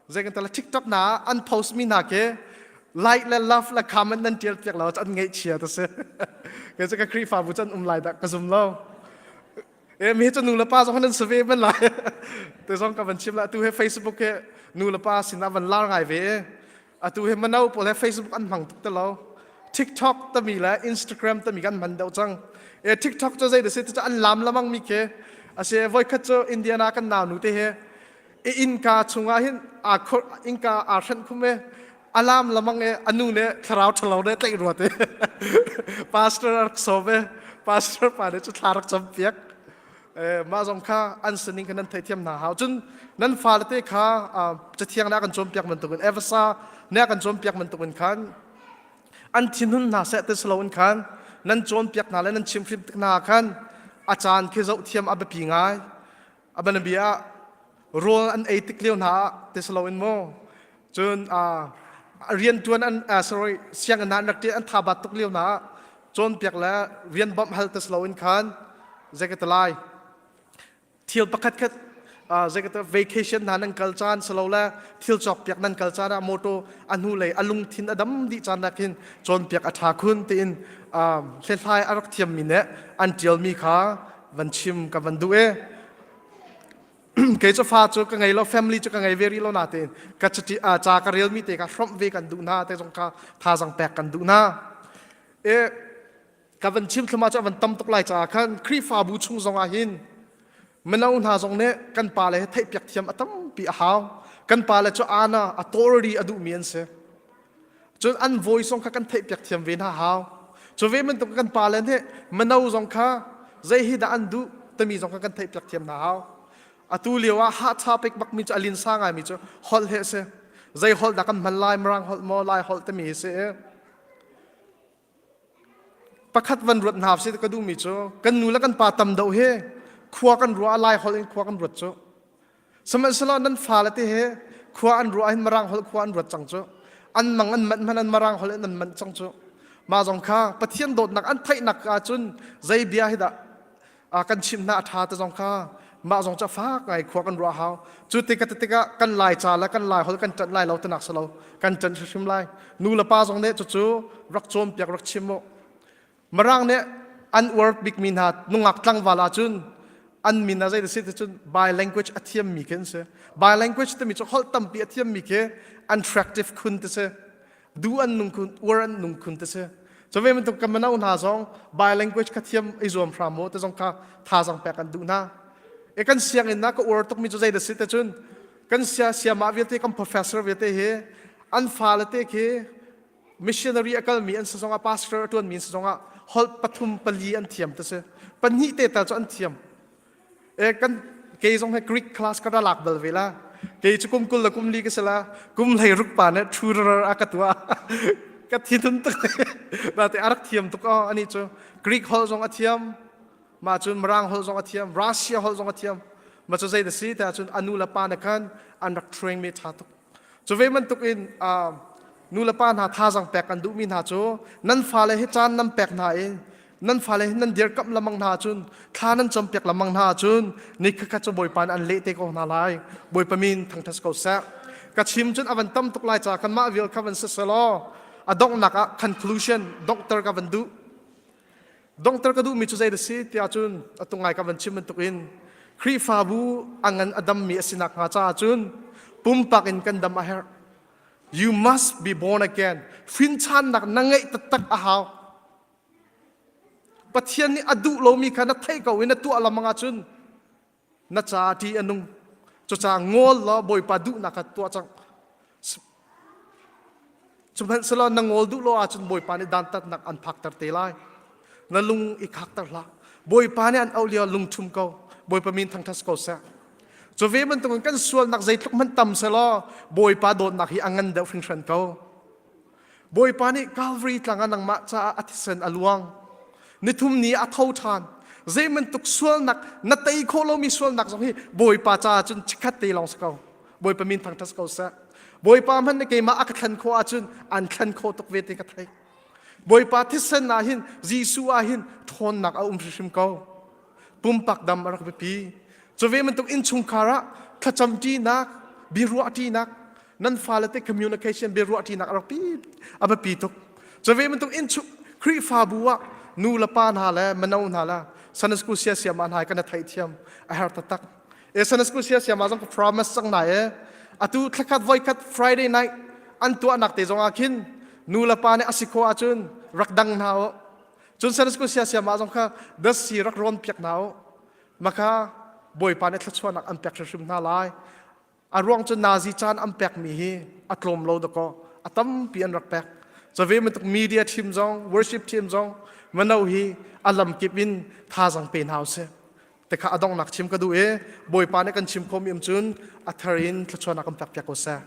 zei kan tala TikTok hna ah an post mi hna khi like le love le comment nan tial piak lo an ngaihchia ta si ke cu ka Khrihfabu cu an um lai dah ka zum lo e mi cu nu le pa zong nan si ve ban lai te zong ka van chim la tu he Facebook he nu le pa sin ah van lar ngai ve atu he mano pawl he Facebook an hmang tuk te lo TikTok tami le Instagram tami kan hman deuh cang e TikTok cu zei da si cu an lam lamang mi ke ase voikhat cu Indiana kan nau nu te he i innka chungah hin aa khor innka aa hrenh khum e alam lamang e anu ne thlarau ṭhalo ne tlaih ruat e pastor a rak sawm e pastor pa ne cu thla rak cam piak mah zong kha an sining kha nan theithiam hna hau cun nan fale te kha cathiang ne a kan cawnpiak bantukin Efesa ne a kan cawnpiak bantukin khan an thinhun hna seh ti si loin khan nan cawnpiak hna le nan chimhrim tik hna khan a caan khi zoh thiam a biapi ngai A bianabia ah rawl an ei tik lio hna ah ti si loin maw cun rianṭuan an sorry sianginn hna an rak ṭian an tha bat tuk lio hna ah cawnpiak le rian bawmh hal ti si loin khan zei ka ti lai thil pakhat khat zei ka ti vacation hna nan kal caan si lo le thil cawkpiak nan kal caan ah motor a hnulei a lungthin a dam dih caan ah khin cawnpiak a ṭha khun tiin hlethlai a rak thiammi nih an ṭialmi kha van chim ka van duh e kei cu fa cu ka ngei lo family cu ka ngei ve rih lo natein ka chiti ca ka relmi te kha hrawmh ve kan duh hna te zong kha thazang pek kan duh hna e ka van chim thluma cu van tam tuk lai caah khan Khrihfabu chung zong ah hin mino hna zong nih kan pa le he theihpiak thiam a tampi a hau kan pa le cu ana a tawlri a duhmi an si Cun an voice zong kha kan theihpiak thiam ve hna hau. Cu ve bantuk kan pale nih mino zong kha zei hi dah an duh timi zong kha kan theihpiak thiam hna hau. Atu lio ah hahcha pek bakmi cu a linsa ngaimi cu holh he a si. Zei holh dah kan hman lai, Mirang holh maw, Lai holh timi hi si. Pakhat van ruat hna si ka duhmi cu kan nu le kan pa tam deuh hi khua kan ruah Lai holh in khua kan ruat cu. Sihmanhsehlaw nan fale te he khua an ruah hin Mirang holh khua an ruat cang cu. An mang an manh hmanh an Mirang holh in an manh cang cu. Mah zong kha Pathian dawtnak an theihnak ahcun zei bia hi dah kan chimh hna a ṭha te zong kha mah zong cu fak ngai khua kan ruah hau. Cu tikah tikah kan Lai ca le kan Lai holh kan ṭanh lai lo tinak si lo kan ṭanh hrimhrim lai. Nu le pa zong nih cucu rak cawnpiak rak chim u. Mirang nih an uar bikmi hna nungak tlangval ahcun an min ah zei si ti cun by language a thiammi khi an si. By language timi cu holh tampi a thiammi khi attractive khun ti si. Du an nung khun, uar an nung khun ti si. Cu ve bantuk kan mino hna zong by language kha thiam i zuam hram mu ti zong kha thazaang pek an duh hna. E kan sianginn ah ka uar tukmi cu zei da si ti cun kan sia siamah vialte kan professor vialte hi an fale te khi missionary a kalmi an si zongah pastor a ṭuanmi an si zongah holh pathum pali an thiam ti si pahnih te tal cu an thiam e kan kei zong he Greek class ka ra lak bal ve la kei cu kum kul le kum li ka si la kum hlei ruk pa ne thurer a ka tua ka thinun tuk na te a rak thiam tuk o ani cu Greek holh zong a thiam ma cun Mirang holh zong a thiam Russia holh zong a thiam ma cu zei da si te cun anu le pa ne khan an rak train me tha tuk Cu ve bantuk in nu le pa hna thazaang pek an duhmi hna cu nan fale hi caan nan pek hna i nan fale hi nan dirkamh lamang hna ahcun thla nan campiak lamang hna ahcun ni khatkhat cu Bawipa nih an leh te ko hna lai. Bawipa min thangṭhat ko seh. Ka chim cun a van tam tuk lai ca kanmah vial kha van si selaw a donghnak ah conclusion donghter ka van duh. Donghter ka duhmi cu zei a si tiah cun atu ngai ka van chim bantukin Khrihfabu a ngan a dammi a si nakhnga caah cun pumpak in kan dam a herh. You must be born again. Hrinchannak na ngeih taktak a hau. Pathian nih a duh lomi kha na theih ko i na tuah lamang ahcun na ca ṭih a nung. Cucaah ngawl law Bawipa duhnak kha tuah cang. Sihmanhsehlaw na ngawl duh lo ahcun Bawipa nih dantatnak an phakter te lai. Na lung i khakter hlah. Bawipa nih an auh lio lung ṭhum ko. Bawipa min thangṭhat ko seh. Cu ve bantukin kan sualnak zeitluk hmanh tam selaw Bawipa dawtnak hi a ngan deuh hringhran ko. Bawipa nih Calvary tlang ah nangmah caah a thisen a luang. Nithum ni a tho ṭhan. Zei bantuk sualnak na tei khawh lomi sualnak zong hi Bawipa caah cun chikkhat te lawng si ko. Bawipa min thangṭhat ko seh. Bawipa hmanh nih keimah a ka thlen khawh ahcun an thlen khawh tuk ve ti ka theih. Bawipa thisen ah hin Jesuh ah hin ṭhawnnak a um hrimhrim ko. Pumpak dam a rak biapi. Cu ve bantuk innchungkhar ah thlacam ṭinak, biaruah ṭinak, nan fale te communication biaruah ṭinak a rak pi a biapi tuk. Cu ve bantuk innchung Khrihfabu ah nu le pa hna le mino hna le Sunday school siasiam ah hna kan i theihthiam a herh taktak. E Sunday school siasiam ah zong ka promise cang na e atu thlakhat voikhat Friday night an tuahnak te zong ah khin nu le pa nih a si khawh ahcun rak dang hna u. Cun Sunday school siasiam ah zong kha dasi rak rawn piak hna u. Maka Bawipa nih thluachuahnak an pek hrimhrim hna lai. A ruang cu nazi caan an pekmi hi a tlawm lo dakaw a tampi an rak pek. Cave bantuk media team zong, worship team zong mano hi a lamkip in thazaang pe hna usih. Tekha a donghnak chim ka duh i Bawipa nih kan chim khawhmi um cun a thar in thluachuahnak kan pek piak ko seh.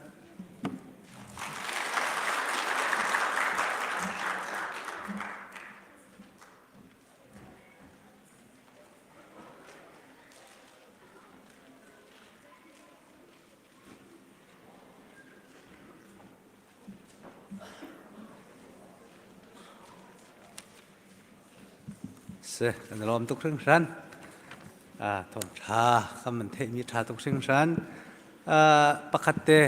Si, kan i lawm tuk hringhran. Ah, thawngṭha kan van theihmi ṭha tuk hringhran. Ah, pakhat te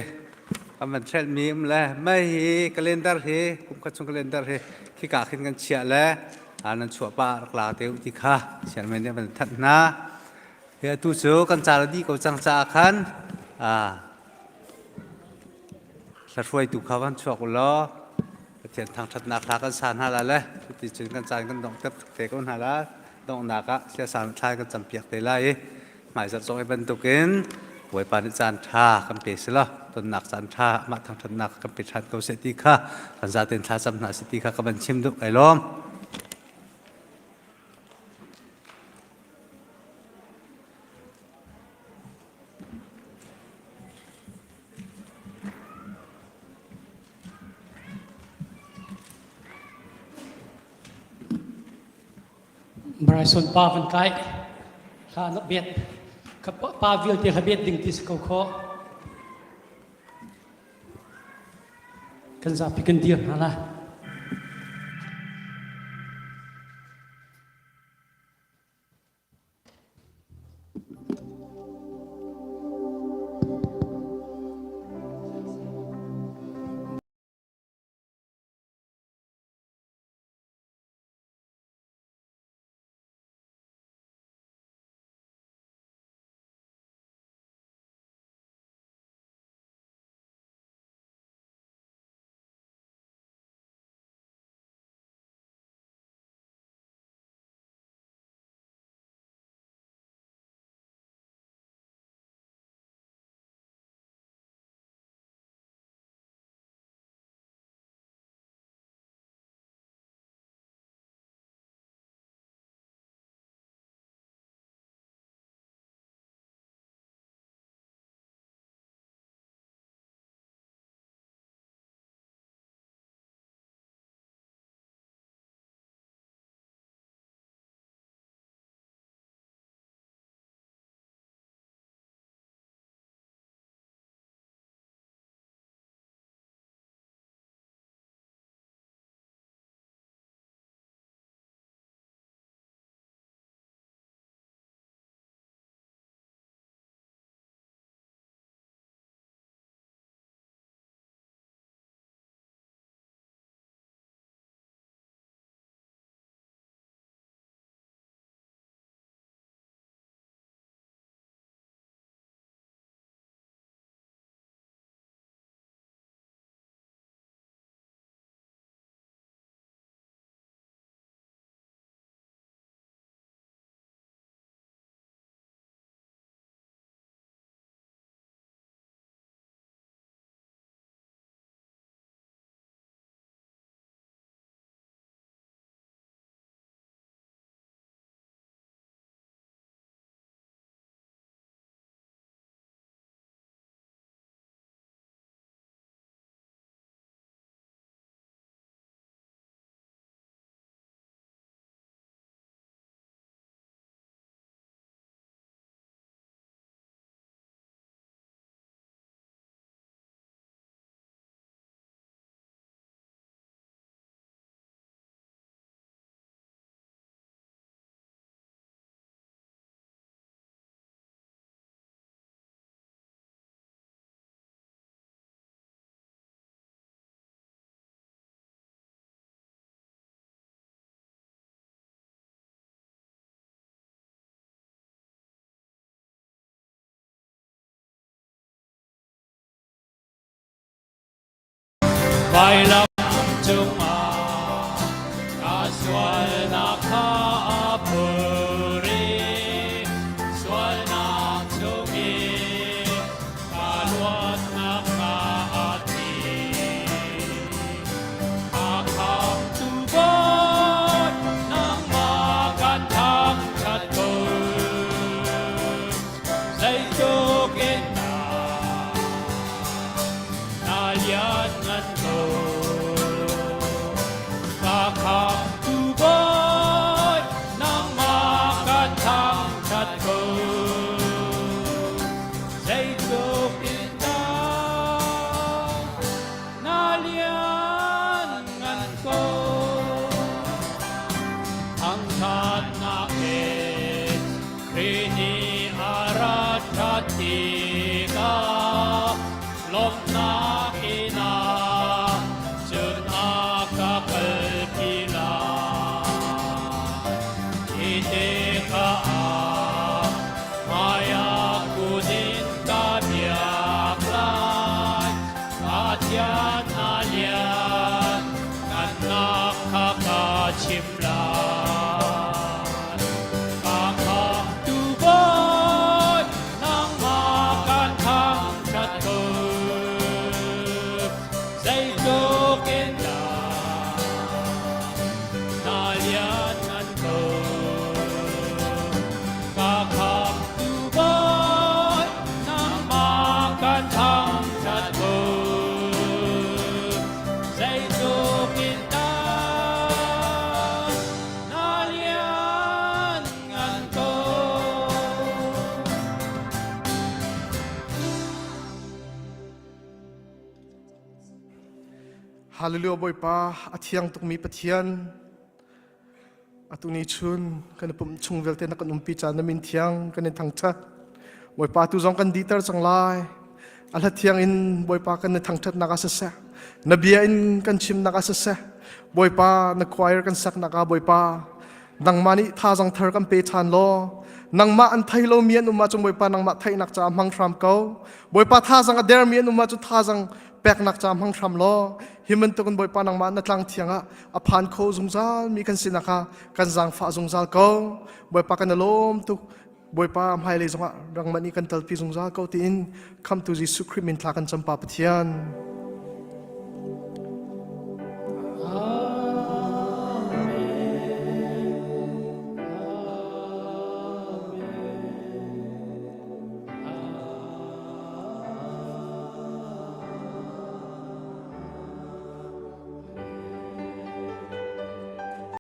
kan van hrelhmi um le mei hi calendar hi kum khat chung calendar hi khika khin kan chiah le ah, nan chuah pa rak la te u ti kha chairman nih a van thanh hna. Hi atu cu kan ca dih ko cang caah khan ah, Hlahruaitu kha van chuak u law Pathian thangṭhatnak hla kan sa hna lai le cuticun kan caan kan donghter te ko hna lai. Donghnak ah siasang thlai kan campiak te lai i hmaizarh zong i bantukin Bawipa nih caan ṭha kan pe selaw tonnak caan ṭha amah thangṭhatnak kan pe ṭhan ko seh ti kha kan zaten thla cam hna si ti kha ka van chim duh kai lawm. Bryson pa van kai hla na bet ka pa vialte hla bet ding ti si ko kho kan zapi kan dir hna la. Vailam cungah ka sualnak kha a phur i sualnak chungin ka luatnak ka a thi. A khamtu Bawi nangmah kan thangṭhat ko. Zeitluk in dah na lianngan ko. Ka khamtu Bawi nangmah kan thangṭhat ko. Zeitluk in dah na lianngan ko. Thangṭhatnak he Khrih nih a rat ṭhat tikah lawmhnak inn ah cun a ka kalpi lai. Hi tikah ah hmaiah kun in ka biak lai. Pathian a lian ngannak kha ka chim lai. Ka khamtu Bawi, nangmah kan thangṭhat ko. Zeitluk in dah na lianngan ko. Ka khamtu Bawi, nangmah kan thangṭhat ko. Zeitluk in dah na lianngan ko. Hallelujah Bawipa a thiang tukmi Pathian Atu ni chun kan i pumh chung vialte na kan umpi caan na min thiang kan in thangṭhat. Bawipa tu zong kan diter cang lai. A hla thiang in Bawipa kan i thangṭhatnak ah siseh, na bia in kan chimnak ah siseh, Bawipa na choir kan saknak ah Bawipa nangmah nih thazang thar kan pe ṭhan law nangmah an thei lomi an um ahcun Bawipa nangmah theihnak caah hmang hram ko. Bawipa thazang a dermi an um ahcun thazang peknak ca hmang hram law hi bantukin Bawipa nangmah na tlang thiang ah a phan kho zungzal mi kan sinak kha kan zaangfah zungzal ko. Bawipa kan i lawm tuk. Bawipa hmailei zongah rangmah nih kan talpi zungzal ko tiin khamtu Jesuh Khrih min thla kan cam pa Pathian.